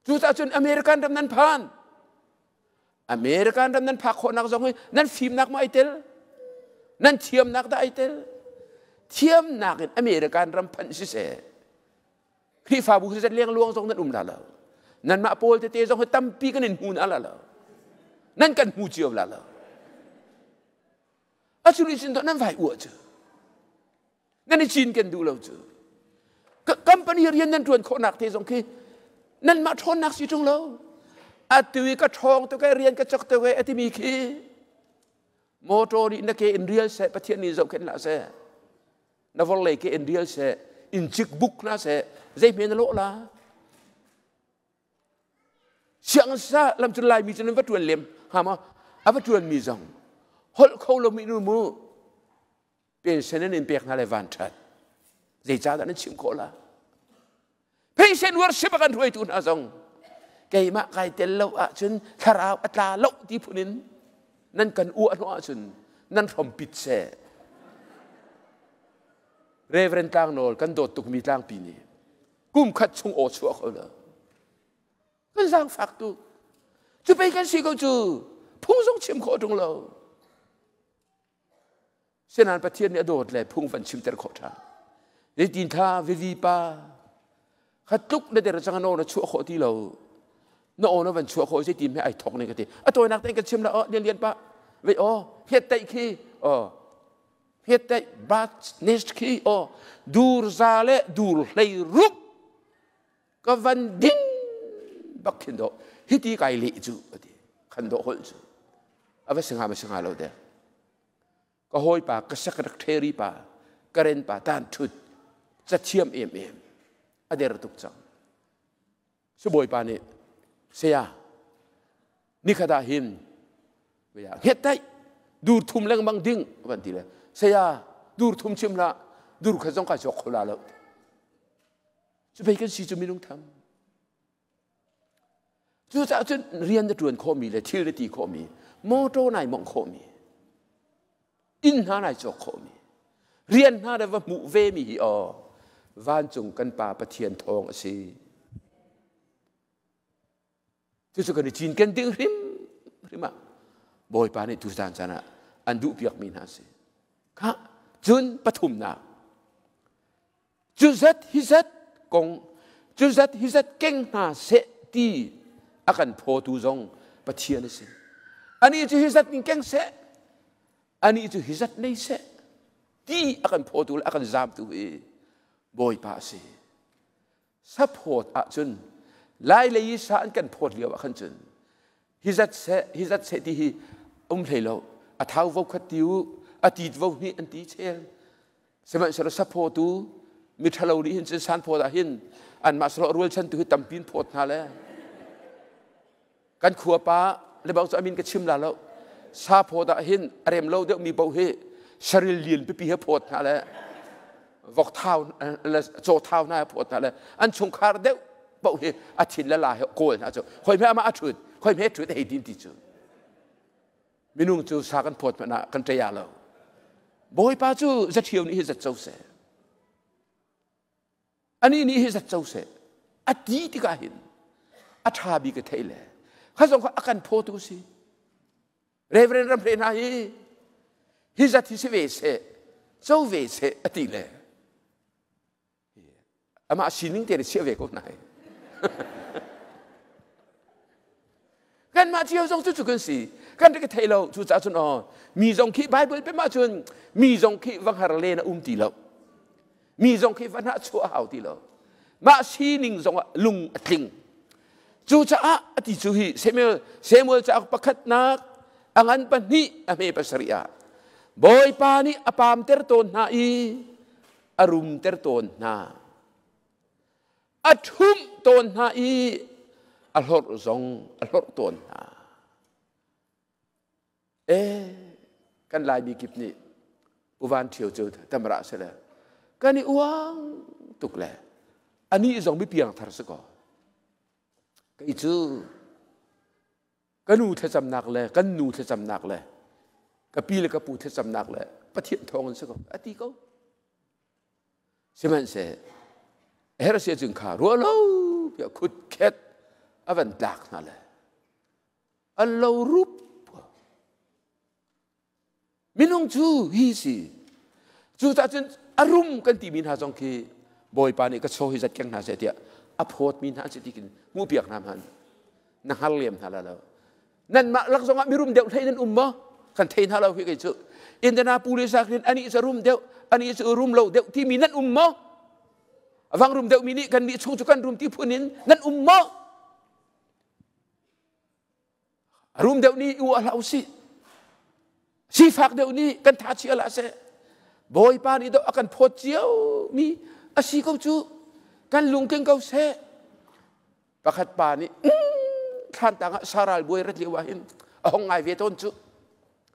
Cucaah cun American ram nan phan. American ram nan phak khawhnak zong hi nan fimnak ma ai tel? Nan thiamnak dah ai tel? Thiamnak in American ram phanh siseh, Khrihfabu siseh lengluang zong nan um la lo. Nanmah pawl tete zong hi tampi kan in hmu na la lo. Nan kan hmu cio la lo. A cu nih cun nan vai uah cu. Nan i cinken duh lo cu. Company rian nan ṭuan khawhnak te zong khi nanmah ṭhawnnak si ṭung lo. Atu i ka ṭhawng tuk e rian ka cok tuk e a timi khi motor nih na ke in rial seh Pathian nih zohkhenh hlah seh. Na vorlei ke in rial seh in cik buk hna seh zei hme na lawh la. Siangsa lam cun Laimi cu nan va ṭuan lem hnga maw? A va ṭuanmi zong holh kho lomi nu mu pension an in pek hna le van ṭhat. Zeicahdah nan chim khawh la? Patient worship a kan hruaitu hna zong keimah kai tel lo ahcun thlarau a tla lo ti phun in nan kan uah hnawh ahcun nan hrompit seh. Reverend Tlangnawl kan dawt tukmi tlangpi nih kum khat chung aw chuah kho lo kan zaangfak tu cu pei kan si ko cu phung zong chim khawh ṭung lo Sinan Pathian nih a dawt le phung van chimter khawh ṭhan. Zeitin tha vivi pa Kha tluk na der cang no na chuah khawh ti lo. Na aw na van chuah khawh zei ti me ai thok ne ka ti. A tawinak tein ka chim la o lian lian pa. Vei o het tai khi o het tai bat nest khi o dur za le dur hlei ruk ka van din bak khin do hiti kai le cu ati khan do hol cu ava singa ma singa lo de ka hawipa ka secretary pa karen pa tan thut cathiam em em a der tuk cang sibawipa nih saya nikhat ah hin hnget tai dur thum lengmang ding van ti le saya dur thum chim la dur kha zong kai cawk kho la lo cu pei kan si cu minung tham Cucaah cun rian na ṭuan khawhmi le thil na ti khawhmi, motor nai mawngh khawhmi, inn hna nai cawk khawhmi, rian hna na va hmuh vemi hi aw vancung kan Pa Pathian thawng a si. Cucu kan i cinken ding hrim hrim ah Bawipa nih tuzan caan ah an duhpiakmi hna a si. Kha cun pathumnak Cu zat hi zat kong cu zat hi zat keng hna seh ti a kan phawtu zong Pathian a si. Anih cu hi zat in keng seh, anih cu hi zat nei seh ti a kan phawtu le a kan zamtu hi Bawipa a si. Saphawt ahcun Lai lei i sa an kan phawt lio ah khan cun hi zat seh hi zat seh ti hi um hlei lo a thau vo khat ti u a tit vo hnih an ti chel Sihmanhsehlaw saphawtu miṭhalo nih hin cun sanphawt ah hin anmah sahlawh rualchan tu hi tampin phawt hna le kan khua pa le bang cu amin ka chim la lo saphawt ah hin a rem lo deuh mi paoh hi saril lian pipi he phawt hna le vok thau le caw thau hna he phawt hna le an chungkhar deuh paoh hi a thin le la he kawl hna cu khoi hme amah a ṭhut khoi hme ṭhut hei tin ti cu Minung cu sa kan phawt hmanh ah kan ṭei lo. Bawipa cu zaṭhio nih hi zat co seh. Anih nih hi zat co seh. A ti tikah hin a ṭha bik a theih le kha zong kha a kan phawtu si. Reverend Ramhre hna hi hi zat hi si ve seh, co ve seh a ti le amah sining te chiah ve ko hna hi kanmah cio zong cu cu kan si kan rak thei lo cu caah cun aw mi zong khi bible pe mah cun mi zong khi va har len a um ti lo mi zong khi va hnah chuah hau ti lo mah sining zong ah lung a tling cucaah ati cu hi Samuel Samuel cauk pakhatnak a ngan pahnih a hme pasarih ah Bawipa nih a pamter tawn hna i a rumter tawn hna. A ṭhumh tawn hna i a hlorh zong a hlorh tawn hna. Eh, kan Laimi kip nih Uvan Ṭhio cu tamra sile kan i uang tuk le anih zong mi piangthar si kaw kei cu ka nu thlacamnak le kan nu thlacamnak le ka pi le ka pu thlacamnak le Pathian thawng in si ko a ti ko sihmanhseh her si cun kha ruah lo piah khut khet a van tlak hna le an lo rup Minung cu hi si. Cucaah cun a rum kan timi hna zong khi Bawipa nih ka chaw hi zat keng hna seh tiah a phawtmi hna an si ti khin hmuhpiak hna hmanh na hngal lem hna la lo. Nanmah lak zongah mirum deuh hlei nan um maw? Kan thei hna lo hi kei cu. Indianapolis ah khin anih cu rum deuh, anih cu rum lo deuh timi nan um maw? A vang rum deuhmi nih kan nih chung cu kan rum ti phun in nan um maw? Rum deuh nih u hlah usih. Sifak deuh nih kan tha chia lah seh. Bawipa nih dawh a kan phawt cio mi a si ko cu. Kan lungking ko seh. Pakhat pa nih thlan tang ah saral buai rat lio ah hin a hong ngai ve tawn cu.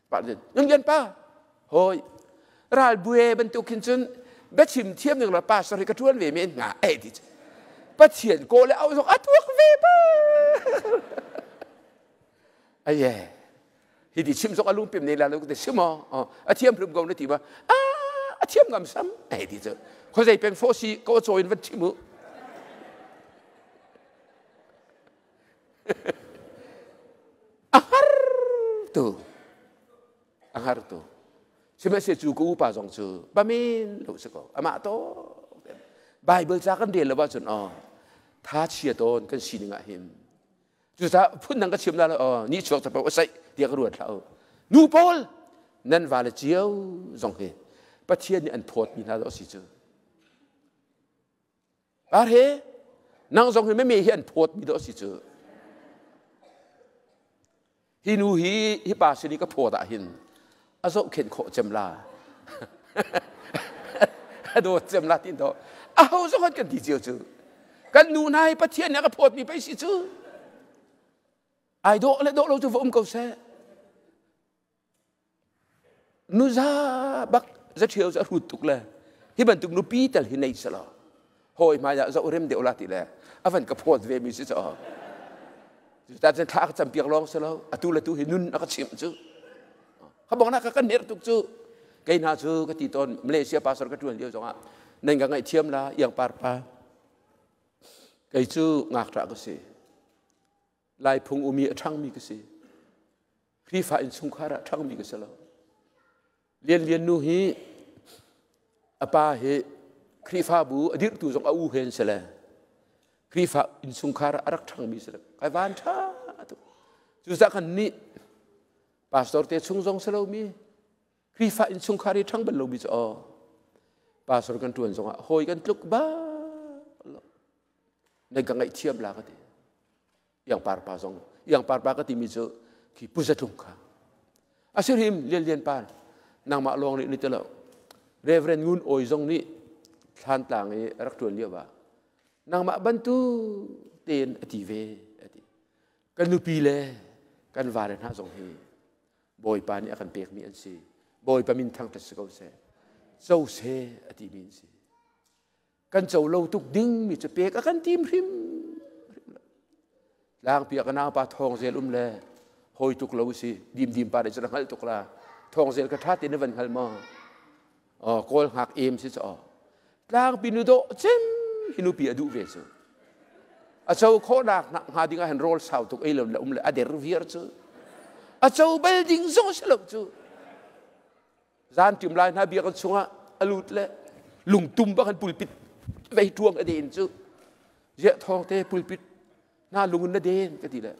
Pa nih Ngun pa hoi ral buai bantuk hin cun biachim thiam ning la pastor hi ka ṭuan ve men hnga ei ti Pathian ko le au zong a tuak ve ba aye hi ti chim zong a lungpim ne la lo te sim a thiam hlum ko na ti ma a a thiam ngam sam ei ti cu khozei peng fo si ko chaw in van chim u a har tu a har tu sihmanhsehlaw cu ka upa zong cu pamen lo si ko amah to Bible ca kan rel lo ahcun aw. Tha chia tawn kan sining ah hin. Cucaah phundang ka chim la lo, ni chuak capo a saih tiah ka ruat hlah u. Nu pawl nan vale cio zong hi Pathian nih an phawtmi hna lo si cu. Par he nang zong hi meme hi an phawtmi do si cu. Hi nu hi hi pa sin i ka phawt ah hin a zohkhenh khawh cem la. A dawt cem la tin to. A ho zong kan ti cio cu. Kan nu hna hi Pathian nih a ka phawtmi pei si cu. Ai dawh le dawh lo cu va um ko seh. Nuza bak zaṭhio cu a hrut tuk le hi bantuk nupi tal hi nei selaw hawi hmai ah zoh rem deuh la ti le a van ka phawt ve mi si caw. Cuta cun thla a ka campiak lawng si lo, atu le tu hi nun a ka chimh cu. Ka bong na ka kan ner tuk cu. Kei hna cu ka ti tawn Malaysia pastor ka ṭuan lio zongah nan ka ngaihthiam la iang par pa. Kei cu ngakṭah ka si. Lai phung umi a ṭhangmi ka si. Khrihfa innchungkhar ah ṭhangmi ka si lo. Lian Lian nu hi a pa hi Khrihfabu a dirhtu zong a u he an si le Khrihfa innchungkhar ah a rak ṭhangmi si le kai van ṭha tuk. Cucaah kan nih pastor te chung zong si lomi Khrihfa innchungkhar i ṭhang bal lomi cu aw pastor kan ṭuan zongah hawi kan tluk bak lo. Nan ka ngaihthiam la ka ti. Iangpar pa zong iangpar pa ka timi cu khi Pu Zatlung kha asirim Lian Lian pa nangmah lawng nih ni ti lo Reverend Ngun Awi zong nih Thlantlang i rak ṭuan lio ah nangmah bantu tein a ti ve a ti. Kan nupi le kan vale hna zong hi Bawipa nih a kan pekmi an si. Bawipa min thangṭhat si ko seh, co seh a timi an si. Kan co lo tuk ding mi cu pek a kan tim hrim hrim lo. Tlangpi ah ka naupa Thawng Zel um le hawi tuk lo si dim dim pa dei cu na hngalh tuk la. Thawng Zel ka ṭha te na van hngal maw? Aw kawl hngak em si cu aw. Tlangpi nu dawh cem hi nupi a duh ve cu. A co khawhnak hnga ding ah hin rawl sau tuk ei lo le um le a der viar cu. A co bal ding zong si lo cu. Zan ṭim lai hna biakinn chungah a lut le lungtum bak an pulpit vei ṭuang a den cu. Ziah thawng te pulpit hna lung in na den ka ti le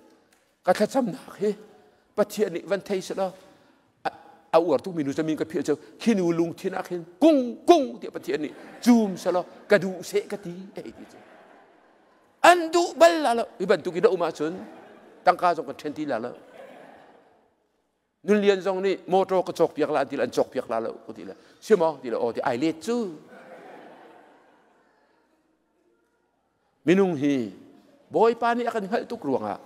ka thlacamnak hi Pathian nih van thei selaw a uar tukmi nu camin ka philh cu khi nu lungthin ah khin kung kung tiah Pathian nih cum selaw ka duh seh ka ti ei ti cu. An duh bal la lo. Hi bantuk in a um ahcun tangka zong kan ṭhen ti la lo. Nun Lian zong nih motor ka cawkpiak la an ti le an cawkpiak la lo ka ti le si maw ti le aw ti ai let cu. Minung hi Bawipa nih a kan hngalh tuk ruangah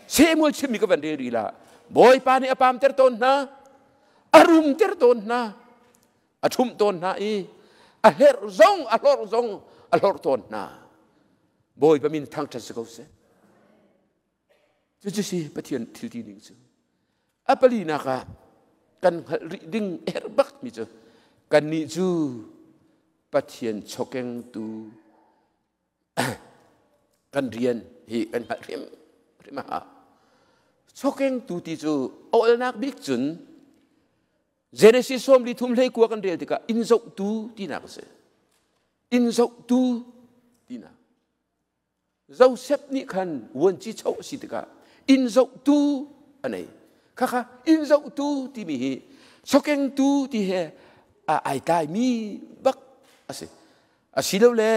Samuel chimmi ka van rel rih la. Bawipa nih a pamter tawn hna, a rumter tawn hna, a ṭhumh tawn hna i a hlerh zong a hlorh zong a hlorh tawn hna. Bawipa min thangṭhat si ko seh. Cucu si Pathian thil ti ning cu. A palinak ah kan hngalh rih ding herh bak mi cu kannih cu Pathian chokengtu kan rian hi kan hngalh hrim hrim a hau. Chokengtu ti cu awlnak bik cun Genesis 33 hlei kua kan rel tikah inn zohtu tinak a si. Inn zohtu tinak. Joseph nih khan vuanci cho a si tikah inn zohtu a nei. Khakha inn zohtu timi hi sokengtu ti he a ai tlaimi bak a si. Asilole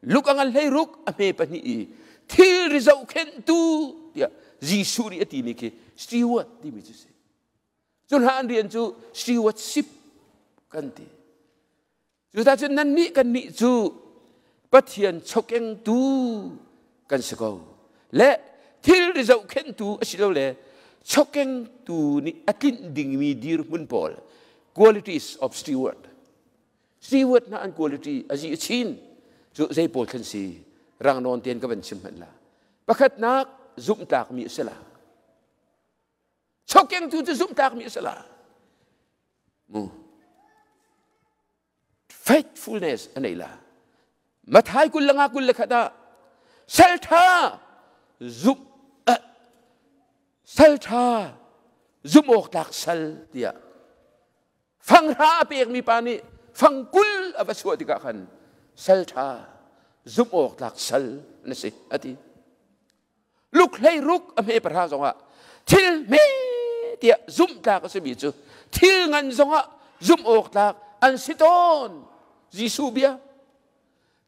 luk a ngan hlei ruk a hme pahnih i thilri zohkhenhtu tiah Jesuh nih a timi khi steward timi cu si. Cu hna an rian cu stewardship kan ti. Cuta cun nannih kannih cu Pathian chokengtu kan si ko. Le thilri zohkhenhtu asilole chokengtu nih a tlinh dingmi dirhmun pawl qualities of steward. Steward hna an quality a zi a chin cu zei pawl khan si rang nawn tein ka van chim hmanh la. Pakhatnak zumhtlakmi a si la. Chokengtu cu zumhtlakmi a si la. Mu. Faithfulness a nei la. Mathai 25 21 ah salṭha zumh salṭha zumh awk tlak sal tiah fanghra a pekmi pa nih fangkul a va chuah tikah khan salṭha zumh awk tlak sal. na si ati. Luk hlei ruk a hme pahra zongah thil hme tiah zumh tlak a simi cu thil ngan zongah zumh awk tlak an si tawn. Jesuh bia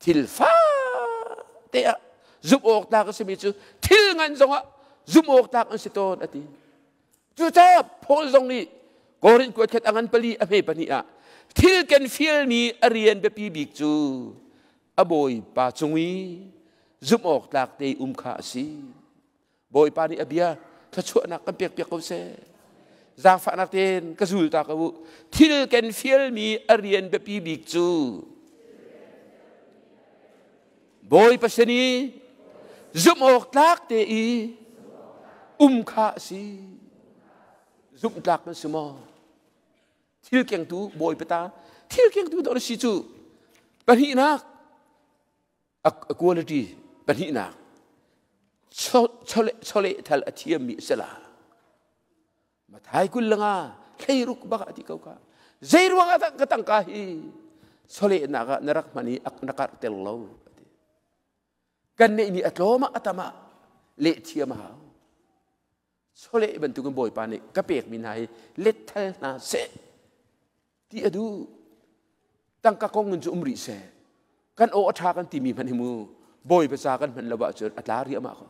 thil fa te ah zumh awk tlak a simi cu thil ngan zongah zumh awk tlak an si tawn a ti. Cucaah Paul zong nih Korin kuat khat a ngan pali a hme pahnih ah thil kan fialmi a rian biapi bik cu a bawipa cung i zumh awk tlak te um kha a si. Bawipa nih a bia thluachuahnak kan pekpiak ko seh. Zaangfahnak tein ka zul ta ko u. Thil kan fialmi a rian biapi bik cu Bawipa sin i zumh awk tlak te i um kha a si. Zumh tlak kan si maw? Thil kengtu Bawipa ta thil kengtu dawh na si cu. Pahnihnak a quality pahnihnak chawleh thal a thiammi a si la. Mathai 20 le nga 16 bak a ti ko kha. Zei ruang ah dah ka tangka hi chawlehnak ah na rak hman i na karh tel lo ati. Kan neihmi a tlawm ah a tam ah leh thiam a hau. Chawleh bantukin Bawipa nih ka pekmi hna hi let thal hna seh ti a duh. Tangka kong in cu um rih seh. Kan aw a ṭha kan timi hmanh hi mu Bawipa ca kan hman lo ahcun a tla riahmah ko.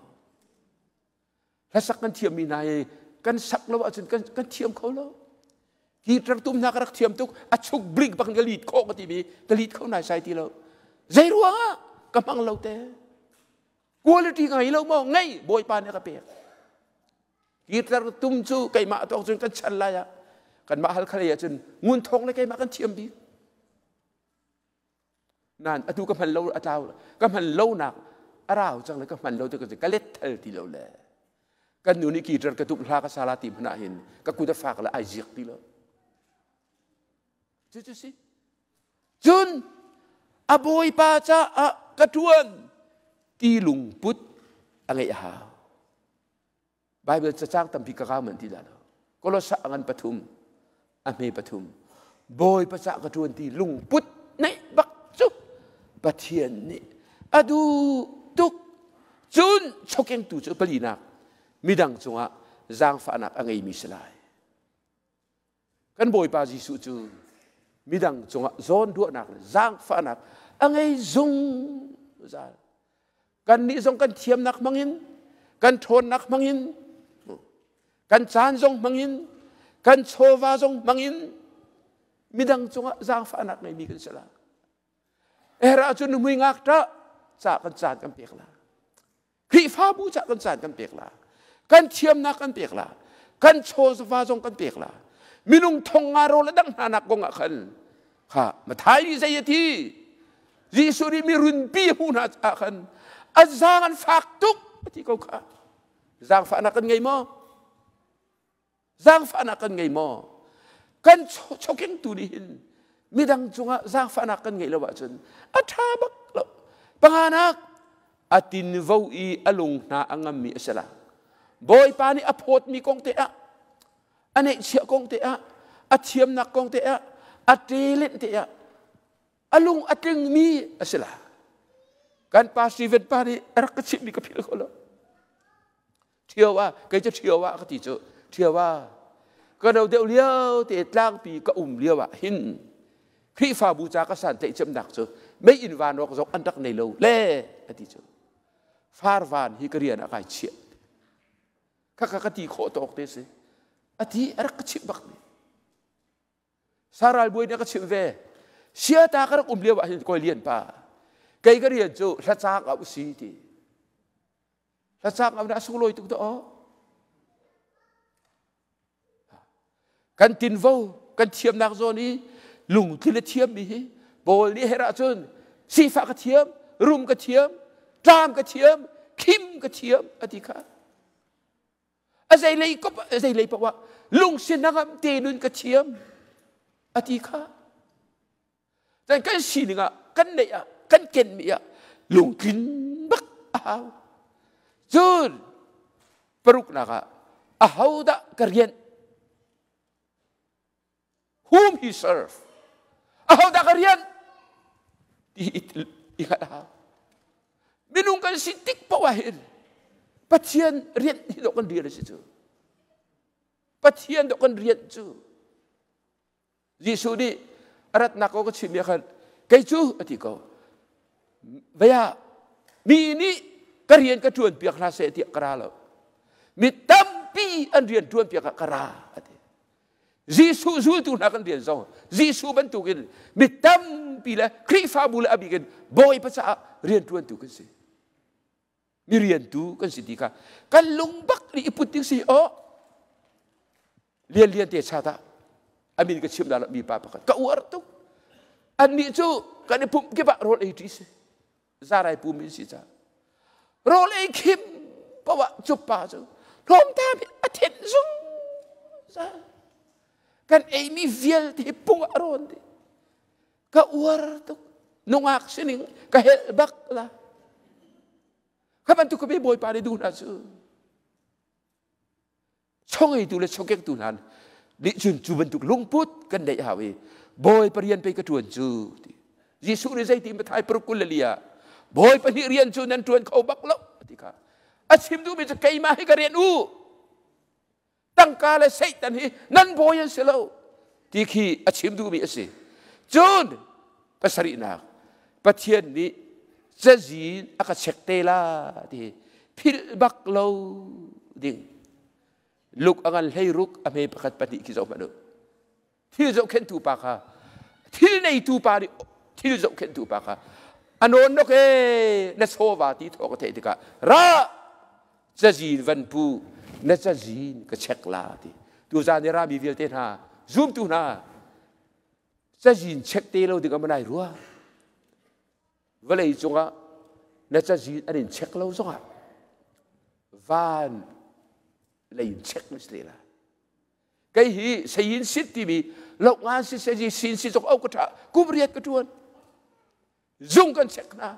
Hlasak kan thiammi hna hi kan sak lo ahcun kan thiam kho lo. Guitar tum hna ka rak thiam tuk, a chuk blink bak in ka lead khawh ka timi ka lead kho nai sai ti lo. Zei ruangah ka hmang lo te. Quality ka ngei lo maw? Ngei, Bawipa nih a ka pek. Guitar tum cu keimah tawk cun kan chan lai ah kanmah Halkha lei ahcun ngun thawng le keimah kan thiam bik. Nain atu ka hman lo a tlau ka hman lonak a rau cang le ka hman lo ti ka let thal ti lo le kan nu nih guitar ka tum hla ka sala ti hmanh ah hin ka kut a fak le ai ziak ti lo. Cu cu si. Cun a bawipa caah ka ṭuan ti lungput a ngeih a hau. Bible cacang tampi ka kau man ti dah lo. Kolosa a ngan pathum, a hme pathum. Bawipa cah ka ṭuan ti lungput neih bak cu Pathian nih a duh tuk. Cun chokengtu cu palinak midang cungah zaangfahnak a ngeimi si lai. Kan Bawipa Jesuh cu midang cungah zawnruahnak le zaangfahnak a ngei zungzal. Kannih zong kan thiamnak hmangin, kan ṭhawnnak hmangin, kan caan zong hmangin, kan chawva zong hmangin midang cungah zaangfahnak ngeimi kan si la. Herh ahcun nuhmui ngakṭah ca kan caan kan pek la. Khrihfabu cah kan caan kan pek la. Kan thiamnak kan pek la. Kan chawva zong kan pek la. Minung thong nga rawl a dang hna nak kong ah khan kha Mathai nih zei a ti? Jesuh nih mi runpi a hmuh hna ah khan a zaang an fak tuk a ti ko kha. Zaangfahnak kan ngei maw? Zaangfahnak kan ngei maw? Kan chokengtu nih hin midang cungah zaangfahnak kan ngeih lo ahcun a ṭha bak lo. Panganak, a tinvo i a lung hna a ngammi a si la. Bawipa nih a phawtmi kong te ah, a neihchiah kong te ah, a thiamnak kong te ah, a talent te ah, a lung a tlingmi a si la. Kan pa Stephen pa nih a rak ka chimhmi ka philh kho lo. Ṭhio ah kei cu ṭhio ah ka ti cu ṭhio ah ka no deuh lio te tlangpi ka um lio ah hin Khrihfabu ca ka san tlaih cemnak cu mei inn van rawk zong an rak nei lo le a ti cu farvan hi ka rian ah kai chiah khakha ka ti khawh tawk te si a ti a rak ka chimh bak mi Saral buai nih a ka chimh ve. Siata ka rak um lio ah hin kawi lian pa kei ka rian cu hlacaang a si ti. Hlacaang au na sunglawi tuk dah aw. Kan tinvo, kan thiamnak zawn i lungthin a thiammi hi Paul nih herh ahcun sifah ka thiam, rum ka thiam, tlam ka thiam, khim ka thiam a ti kha. A zeilei kop a zeilei paoh ah lungsi hnangam te nun ka thiam a ti kha. Cun kan sining ah kan neih ah kan kenmi ah lungtlin bak a hau. Cun paruknak ah ahodah ka rianh whom he serve ahodah ka rian ti i hngalh a hau. Minung kan si tik paoh ah hin Pathian rian hi dawh kan rian a si cu. Pathian dawh kan rian cu. Jesuh nih a ratnak ko ka chim khan kei cu a ti ko. Vaya mi nih ka rian ka ṭuan piak hna seh tiah ka ra lo. Mi tampi an rian ṭuan piak ah ka ra a ti. Jesuh zultu hna kan rian zong Jesuh bantukin mi tampi le Khrihfabu le a bik in Bawipa caah rianṭuantu kan si. Mi riantu kan si ti kha kan lung bak nih i put ding si aw lian lian te cha ta amin ka chim la mi pa pakhat ka uar tuk annih cu kan i pumh kip ah rawl ei ṭi si zarai pum in si ca rawl ei khim poah cu pa cu hlawmta bi a thenh zungzal kan eimi vialte hi pung ah rawn dih ka uar tuk nungak sining ka helh bak la kha bantuk ka bawipa nih duh hna cu chongeitu le chokektu hna nih cun cu bantuk lungput kan neih hau i Bawipa rian pei ka ṭuan cu ti. Jesuh nih zeiti Mathai paruk 24 ah Bawipa nih rian cu nan ṭuan kho bak lo ti kha a chim duhmi cu keimah hi ka rian u tangka le Satan hi nan bawi an si lo ti khi a chim duhmi a si. Cun pasarihnak Pathian nih cazin a ka chek te la ti philh bak lo ding luk a ngan hlei ruk a hme pakhat pahnih khi zoh hmanh u thil zohkhenhtu pa kha thil neitu pa nih thil zohkhenhtu pa kha a nawn nok e na chawva ti thawk a theih tikah ra cazin van pu na cazin ka chek la ti tuzan i rami vialte hna zumtu hna cazin check te lo ding a manai rua vawlei cungah na cazin an in check lo zongah van lei in check na si la kei hi sayin sit timi lo nga si se sin si zong au ka tha kum riat ka tuan zung kan check hna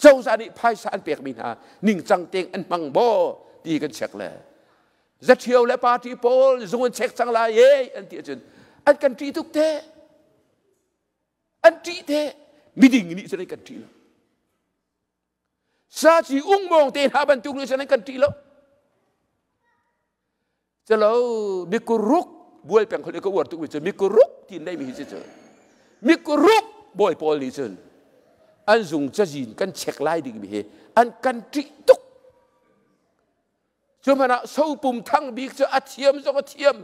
cozah nih phaisa an pekmi hna ningcang teng an hmang maw ti kan check le zaṭhio le party pawl zung an check cang lai e an ti ahcun an kan ṭih tuk te an ṭih te miding nih cun an kan ṭih lo saci ungmawng te hna bantuk nih cun an kan ṭih lo Calo mikuruk bual peng khol i ka uar tukmi cu mikuruk ti nei mi hi cu mikuruk bawi pawl nih cun an zung cazin kan chek lai ding mi hi an kan ṭih tuk cu hmanh ah sopum thang bik cu a thiam zong a thiam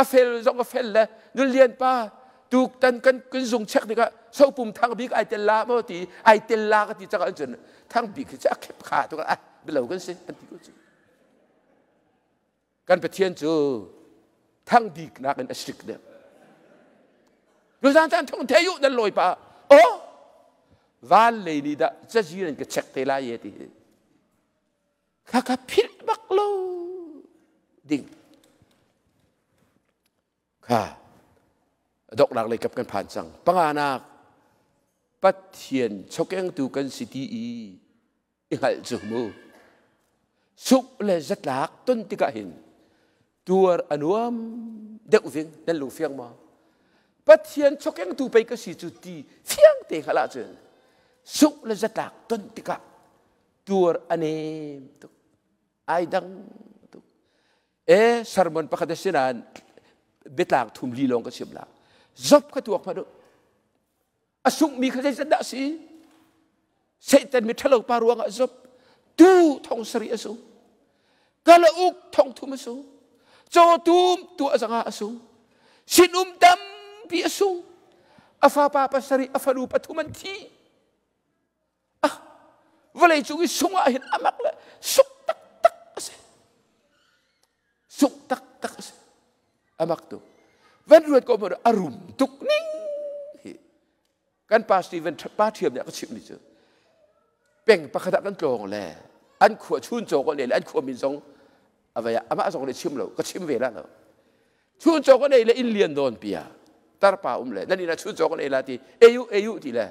a fel zong a fel le nun lian pa tuk tan kan kan zung chek tikah sopum thang bik ai tel la maw ti ai tel la ka ti cakah cun thang bik hi cu a khep kha tuk ah bilo kan si an ti ko cu Kan Pathian cu thangbik nakin a strict deuh. Tuzan caan thong the yu nan lawi pa oh van lei nih dah cazi nan ka check te lai ye ti hi kha ka philh bak lo ding kha doknak lei kap kan phan cang panganak Pathian chokengtu kan si ti i i hngalh cu mu suk le zatlak ton tikah hin tuar a nuam deuh ving nan lung fiang maw Pathian chokengtu pei ka si cu ti fiang te hngalh ahcun suk le zatlak ton tikah tuar a nem tuk ai dang tuk e sermon pakhat a si nain biatlang thum li lawng ka chim la zop kha tuak hmanh u A sunghmi kha zeizat dah a si? Satan mi ṭhalo pa ruangah zup tu thong sarih a sung. Kalauk thong thum a sung. Cawtum tu a zanga a sung. Sinum tampi a sung. A fapa pasarih, a fanu pathum an thi. Ah, vawlei cung i sung ah hin amak le suk taktak a si. Suk taktak a si. Amak tu. Van ruat ko a rum tuk ning hi. Kan pa Stephen pa thiam nih a ka chimh mi cu peng pakhat ah kan tlawng le an khua chun caw ko le an khua min zong avaya amah zong le chim lo ka chim ve la lo chun caw ko nei le inn lian nawn pia tarpa um le nan ina chun caw ko nei la ti eu eu ti le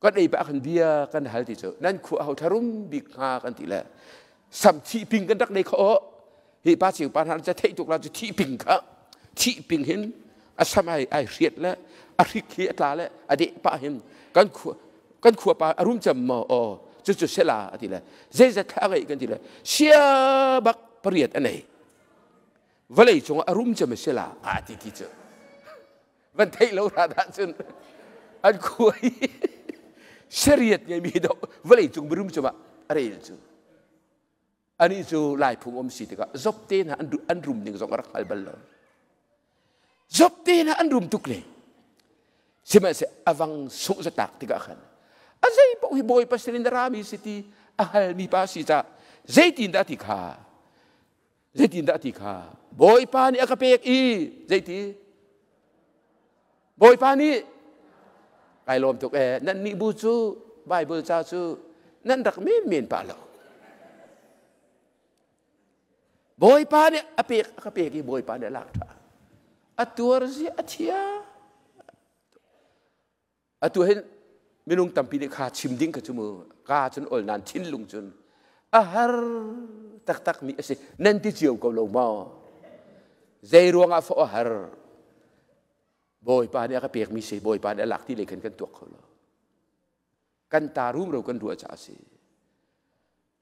kan ei pah khan bia kan hal ti cu nan khua ho tharum bik hnga kan ti le sam thi ping kan rak nei kho hi pa chiu pa hna ca theih tuk la cu thi ping kha thi ping hin a sam ai ai hriat le a hrik hi a tla le a deh pa hin kan khua kan khua pa a rum cem maw aw Cucu sela a ti le zeizat thla a ngeih kan ti le sia bak pariat a nei. Vawlei cungah a rum cem a si la a ti ti cu. Van theih lo ra dah cun an khuai seriat ngeimi do vawlei cung mirum cem ah a rel cu. Anih cu Laiphung um si tikah zop te hna an rum ning zong a rak hngal bal lo. Zop te hna an rum tuk le sihmanhseh avang sungh zatak tikah khan a zei paoh hi Bawipa sin in rami si ti a halmi pa si ca zeitin dah ti kha zeitin dah ti kha Bawipa nih a ka pek i zeiti Bawipa nih kai lawm tuk ee nan nih bu cu Bible ca cu nan rak men men pah lo Bawipa nih a pek a ka pek i Bawipa nih a lak ṭha a tuar zi a thia Atu hin minung tampi nih kha chim ding kha cu mu ka cun ol nan thinlung cun a har taktak mi a si nan ti cio ko lo maw zei ruangah fawh a har Bawipa nih a ka pekmi si Bawipa nih a lak ti lei khan kan tuak kho lo kan ta rumro kan ruah caah a si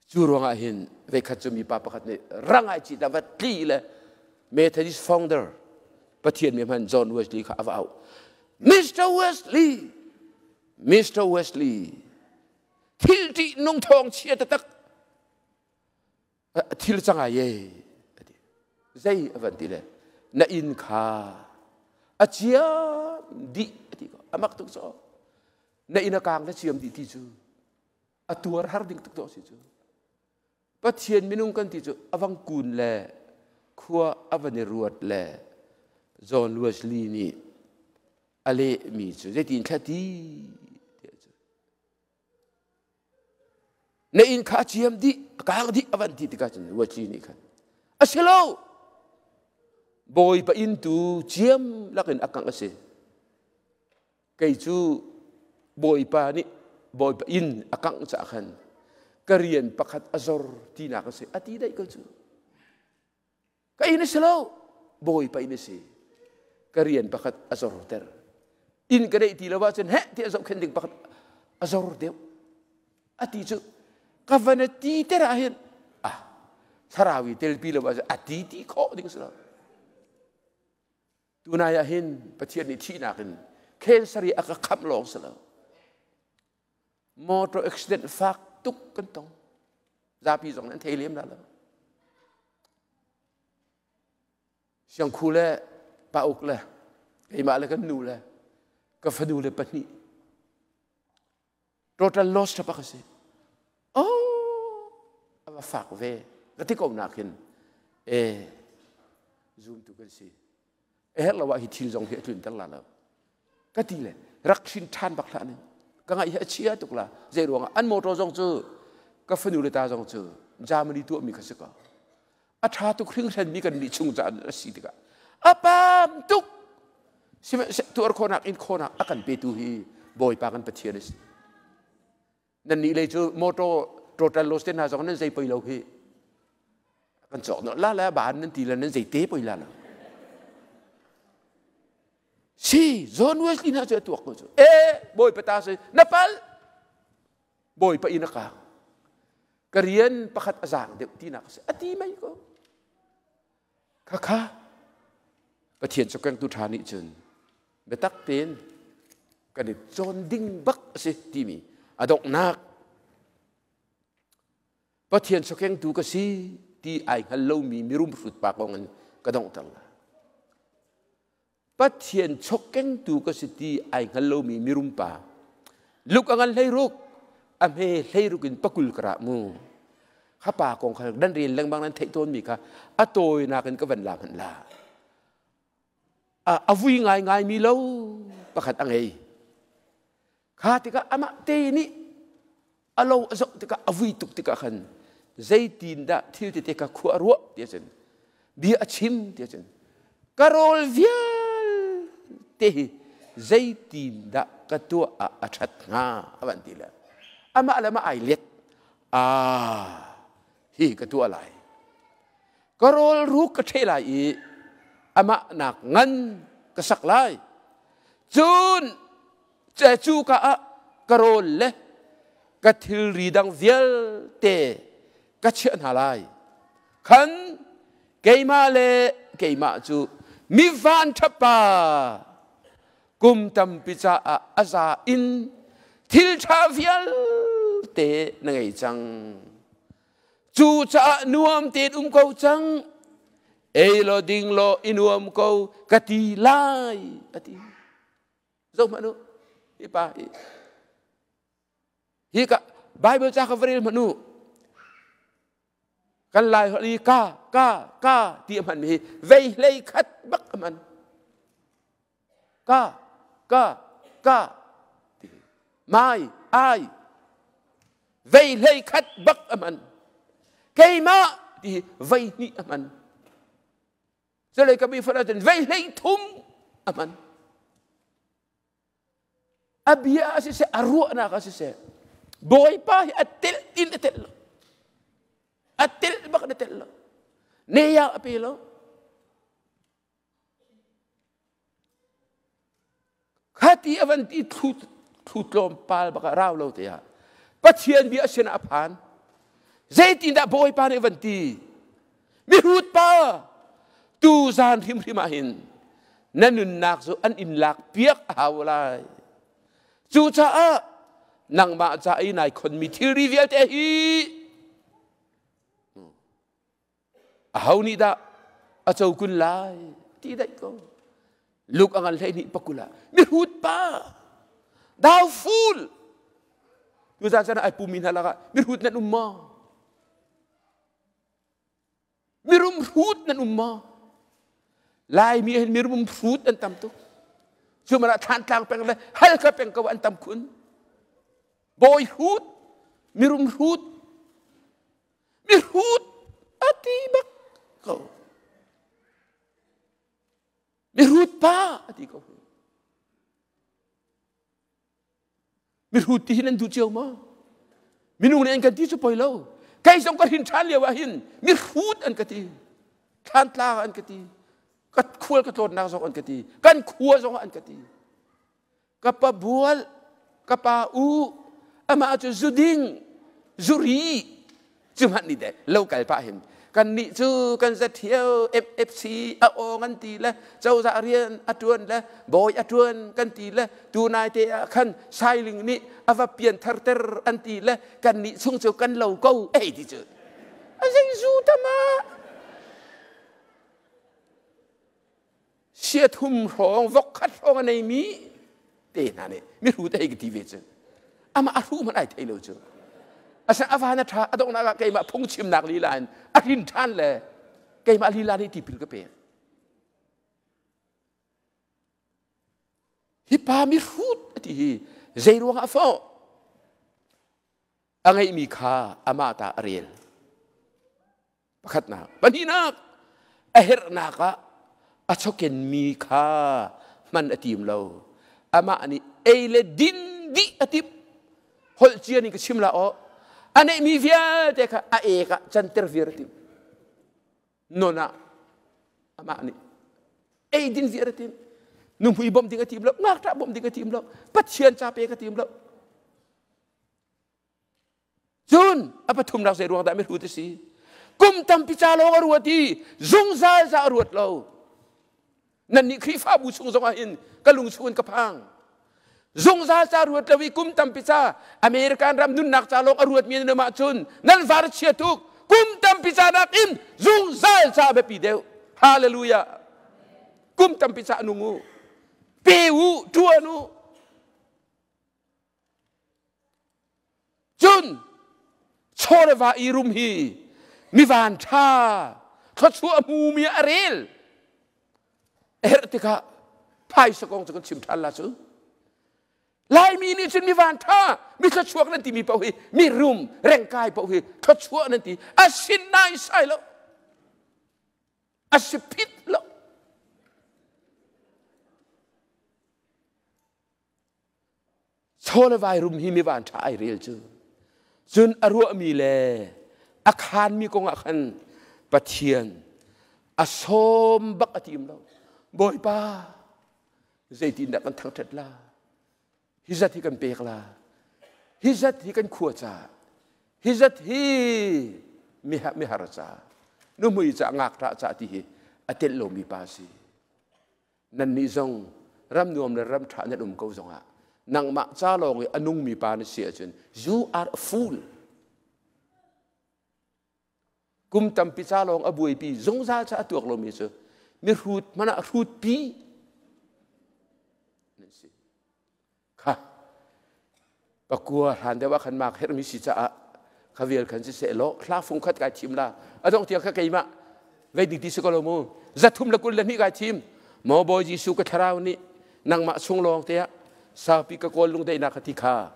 Cu ruangah hin veikhat cu mipa pakhat nih rangai cit a va tli le Methodist founder Pathian mi hman John Wesley kha a va auh. Mr. Wesley, Mr. Wesley, thil ṭih nung thawng chia taktak thil cang ai ye zei a van ti le na inn kha a ciam dih a ti ko a mak tuk caw na inn a kang le ciam dih ti cu a tuar har ding tuk to si cu Pathian minung kan ti cu avang kun le khua a van i ruat le John Wesley nih a lehmi cu zeitin thla ti na inn kha a ciam dih a kang dih a van ti tikah cun Wesley nih khan a si lo Bawipa inn tu ciam lakin a kangh a si Kei cu Bawipa nih Bawipa inn a kangh caah khan ka rian pakhat a zor tinak a si. A ti daih ko cu. Ka inn a si lo, Bawipa inn a si. Ka rian pakhat a zorter. Inn ka neih ti lo ahcun heh tiah zohkhenh ding pakhat a zor deuh. A ti cu ka van a ti ter ah hin ah thlarau i telpi lo ahcun a ti ti khawh ding si lo. Tunai ah hin Pathian nih thihnak in cancer i a ka khamh lawng si lo. Motor accident fak tuk kan tong. Zapi zong nan thei lem la lo. Siangkhu le pa uk le keimah le kan nu le ka fanu le pahnih total loss ṭha pak a si oh a va fak ve ka ti ko nak hin e zoom tu kan si a herh lo ah hi thil zong hi a tlun ter la lo ka ti le rak hrin ṭhan bak hlah ning ka ngaih hi a chia tuk la zei ruangah an motor zong cu ka fanu le ta zong cu Germany tuahmi kha si ko a ṭha tuk hringhran mi kan nih chung caah a si tikah a pam tuk sihmanhseh tuar khawhnak in khawhnak a kan petu hi Bawipa kan Pathian a si nan nih lei cu motor total loss te hna zong nan zei poi lo hi kan cawk no la la ban nan ti la nan zei te poi la lo si John Wesley hna cu a tuak ko cu e Bawipa ta si na pal Bawipa inn a kang ka rian pakhat a zaang deuh tinak a si a ti mei ko khakha Pathian cawkengtu ṭha nih cun biatak tein kan i cawn ding bak a si timi a donghnak Pathian cawkengtu ka si ti ai hngal lomi mirum hrut pa kong in ka donghter la Pathian chawkkengtu ka si ti ai hngal lomi mirum pa luk a ngan hleiruk a hme hleiruk in pakul ka rah mu kha pa kong kha dan rel lengmang nan theih tawnmi kha a tawinak in ka van la hmanh la a vui ngai ngai mi lo pakhat a ngei kha tikah amah te nih a lo a zoh tikah a vui tuk tikah khan zeitin dah thil tete kha khua a ruah ti cun bia a chim ti cun ka rawl vialte hi zeitin dah ka tuah ah a ṭhat hnga a van ti le amah le amah ai let a hi ka tuah lai ka rawl ruk ka ṭheh lai i amah nak ngan ka sak lai cun cu ka ah ka rawl le ka thilri dang vialte ka chiah hna lai. Khan keimah le keimah cu mi vanṭhapa kum tampi caah a za in thil ṭha vialte na ngei cang. Cucaah nuam tein um ko cang. Ei law ding law i nuam ko ka ti lai a ti. Zoh hmanh u, hi pa hi. Hi ka Bible ca ka va rel hmanh u. Kan lai holh i ka ka ka ti a hman mi hi vei hlei khat bak a hman. Ka ka ka ti mai ai vei hlei khat bak a hman. Keimah ti hi vei hnih a hman. Culei ka mi fana cun vei hlei thum a hman. A bia ah siseh, a ruahnak ah siseh, Bawipa hi a telh in a telh lo. A telh bak in a telh lo. Ne ya a pe lo. Khati a van ti thlu thlu tlawmpal bak ah rau lo te ah Pathian bia sin ah a phan. Zeitindah Bawipa nih van ti? Mihrut pa, tu zan hrimhrim ah hin na nunnak cu an in lak piak a hau lai. Cucaah nangmah ca i nai khonmi thilri vialte hi aho nih dah a co kun lai ti daih ko. Luk a ngan 12 pakul ah mihrut pa thou fool tuzan chan ai pumi hna lakah mihrut nan um maw? Mirum hrut nan um maw? Laimi hin mirum hrut an tam tuk. Cu man ah Thlantlang peng le Halkha peng ko an tam khun. Bawi hrut, mirum hrut, mihrut a ti bak ko. Mihrut pa a ti ko. Mihrut ti hi nan duh cio maw? Minung nih an kan ti cu poi lo. Kei zong ka hrin ṭhan lio ah hin mihrut an ka ti. Thlantlang an ka ti. Ka khual ka tlawnnak zong an ka ti. Kan khua zong an ka ti. Ka pa bual, ka pa u, amah cu zuding, zuri, cu hmanh nih deh lo kal pah hin kannih cu kan zathiau MFC a awng an ti le cozah rian a tuan le bawi a tuan kan ti le tunai te ah khan sailing nih a va pian tharter an ti le kannih chung cu kan lo ko ei ti cu a zei zu tama sia thum hrawng vok khat hrawng a neimi te hna nih mihru te hei ka ti ve cu amah a hru hmanh ai thei lo cu asa a van a ṭha a donghnak ah keimah phungchimnak lila in a hrin ṭhan le keimah lila nih tipil ka pek hi pa mihrut a ti hi zei ruangah a fawh a ngeihmi kha amah ta a rel Pakhatnak. Pahnihnak, a herhnak ah a chawkenmi kha hman a tim lo. Amah nih ei le din dih a timh. Holh cia ning ka chim la aw. A neihmi vialte kha a ek ah canter viar a timh. Non ah amah nih ei din viar a tim. Nuhmui bawmh ding a tim lo, ngakṭah bawmh ding a tim lo, Pathian ca pek a tim lo. Cun a pathumnak zei ruang dah mihrut a si? Kum tampi ca lawng a ruat i zungzal ca a ruat lo. Nannih Khrihfabu chung zong ah hin ka lung chung in ka phang. Zungzal ca ruat lo i kum tampi ca American ram nunnak ca lawng a ruatmi nan um ahcun nan var chia tuk. Kum tampi ca nakin zungzal ca a biapi deuh. Hallelujah. Kum tampi ca nung u. Pe u, ṭuan u. Cun chaw le va i rum hi mi van ṭha thluachuah a hmumi a rel a herh tikah phaisa kong cu kan chim ṭhan la cu Laimi nih cun mi van ṭha mi thluachuak nan timi paoh hi mi rum rengkai paoh hi thluachuah nan ti a sin nai sai lo a si phit lo Chaw le vai rum hi mi van ṭha ai rel cu. Cun a ruahmi le a khaanmi kong ah khan Pathian a sawm bak a tim lo. Bawipa, zeitindah kan thangṭhat la? Hi zat hi kan pek la. Hi zat hi kan khua ca, hi zat hi mihar ca, nuhmui ca, ngakṭah ca ti hi a telh lomi pa si. Nannih zong ram nuam le ram ṭha nan um ko zongah nangmah ca lawng i a nungmi pa na si ahcun you are a fool. Kum tampi ca lawng a buaipi zungzal ca a tuak lomi cu mihrut hmanh ah hrutpi nan si. Kha pakua hlan deuh ah khan mak herhmi si caah kha vial khan siseh law hla fung khat kai thim la a dongh tiang kha keimah vei ding ti si ko lo mu 322 kai thim. Maw Bawi Jesuh, ka thlarau nih nangmah chung lawng te ah saupi ka kawl lungdaihnak ka ti kha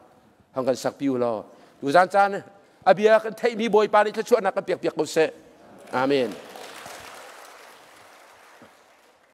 hang kan sak pi u law. Tuzan caan a bia kan theihmi Bawipa nih thluachuahnak kan pek piak ko seh. Amen.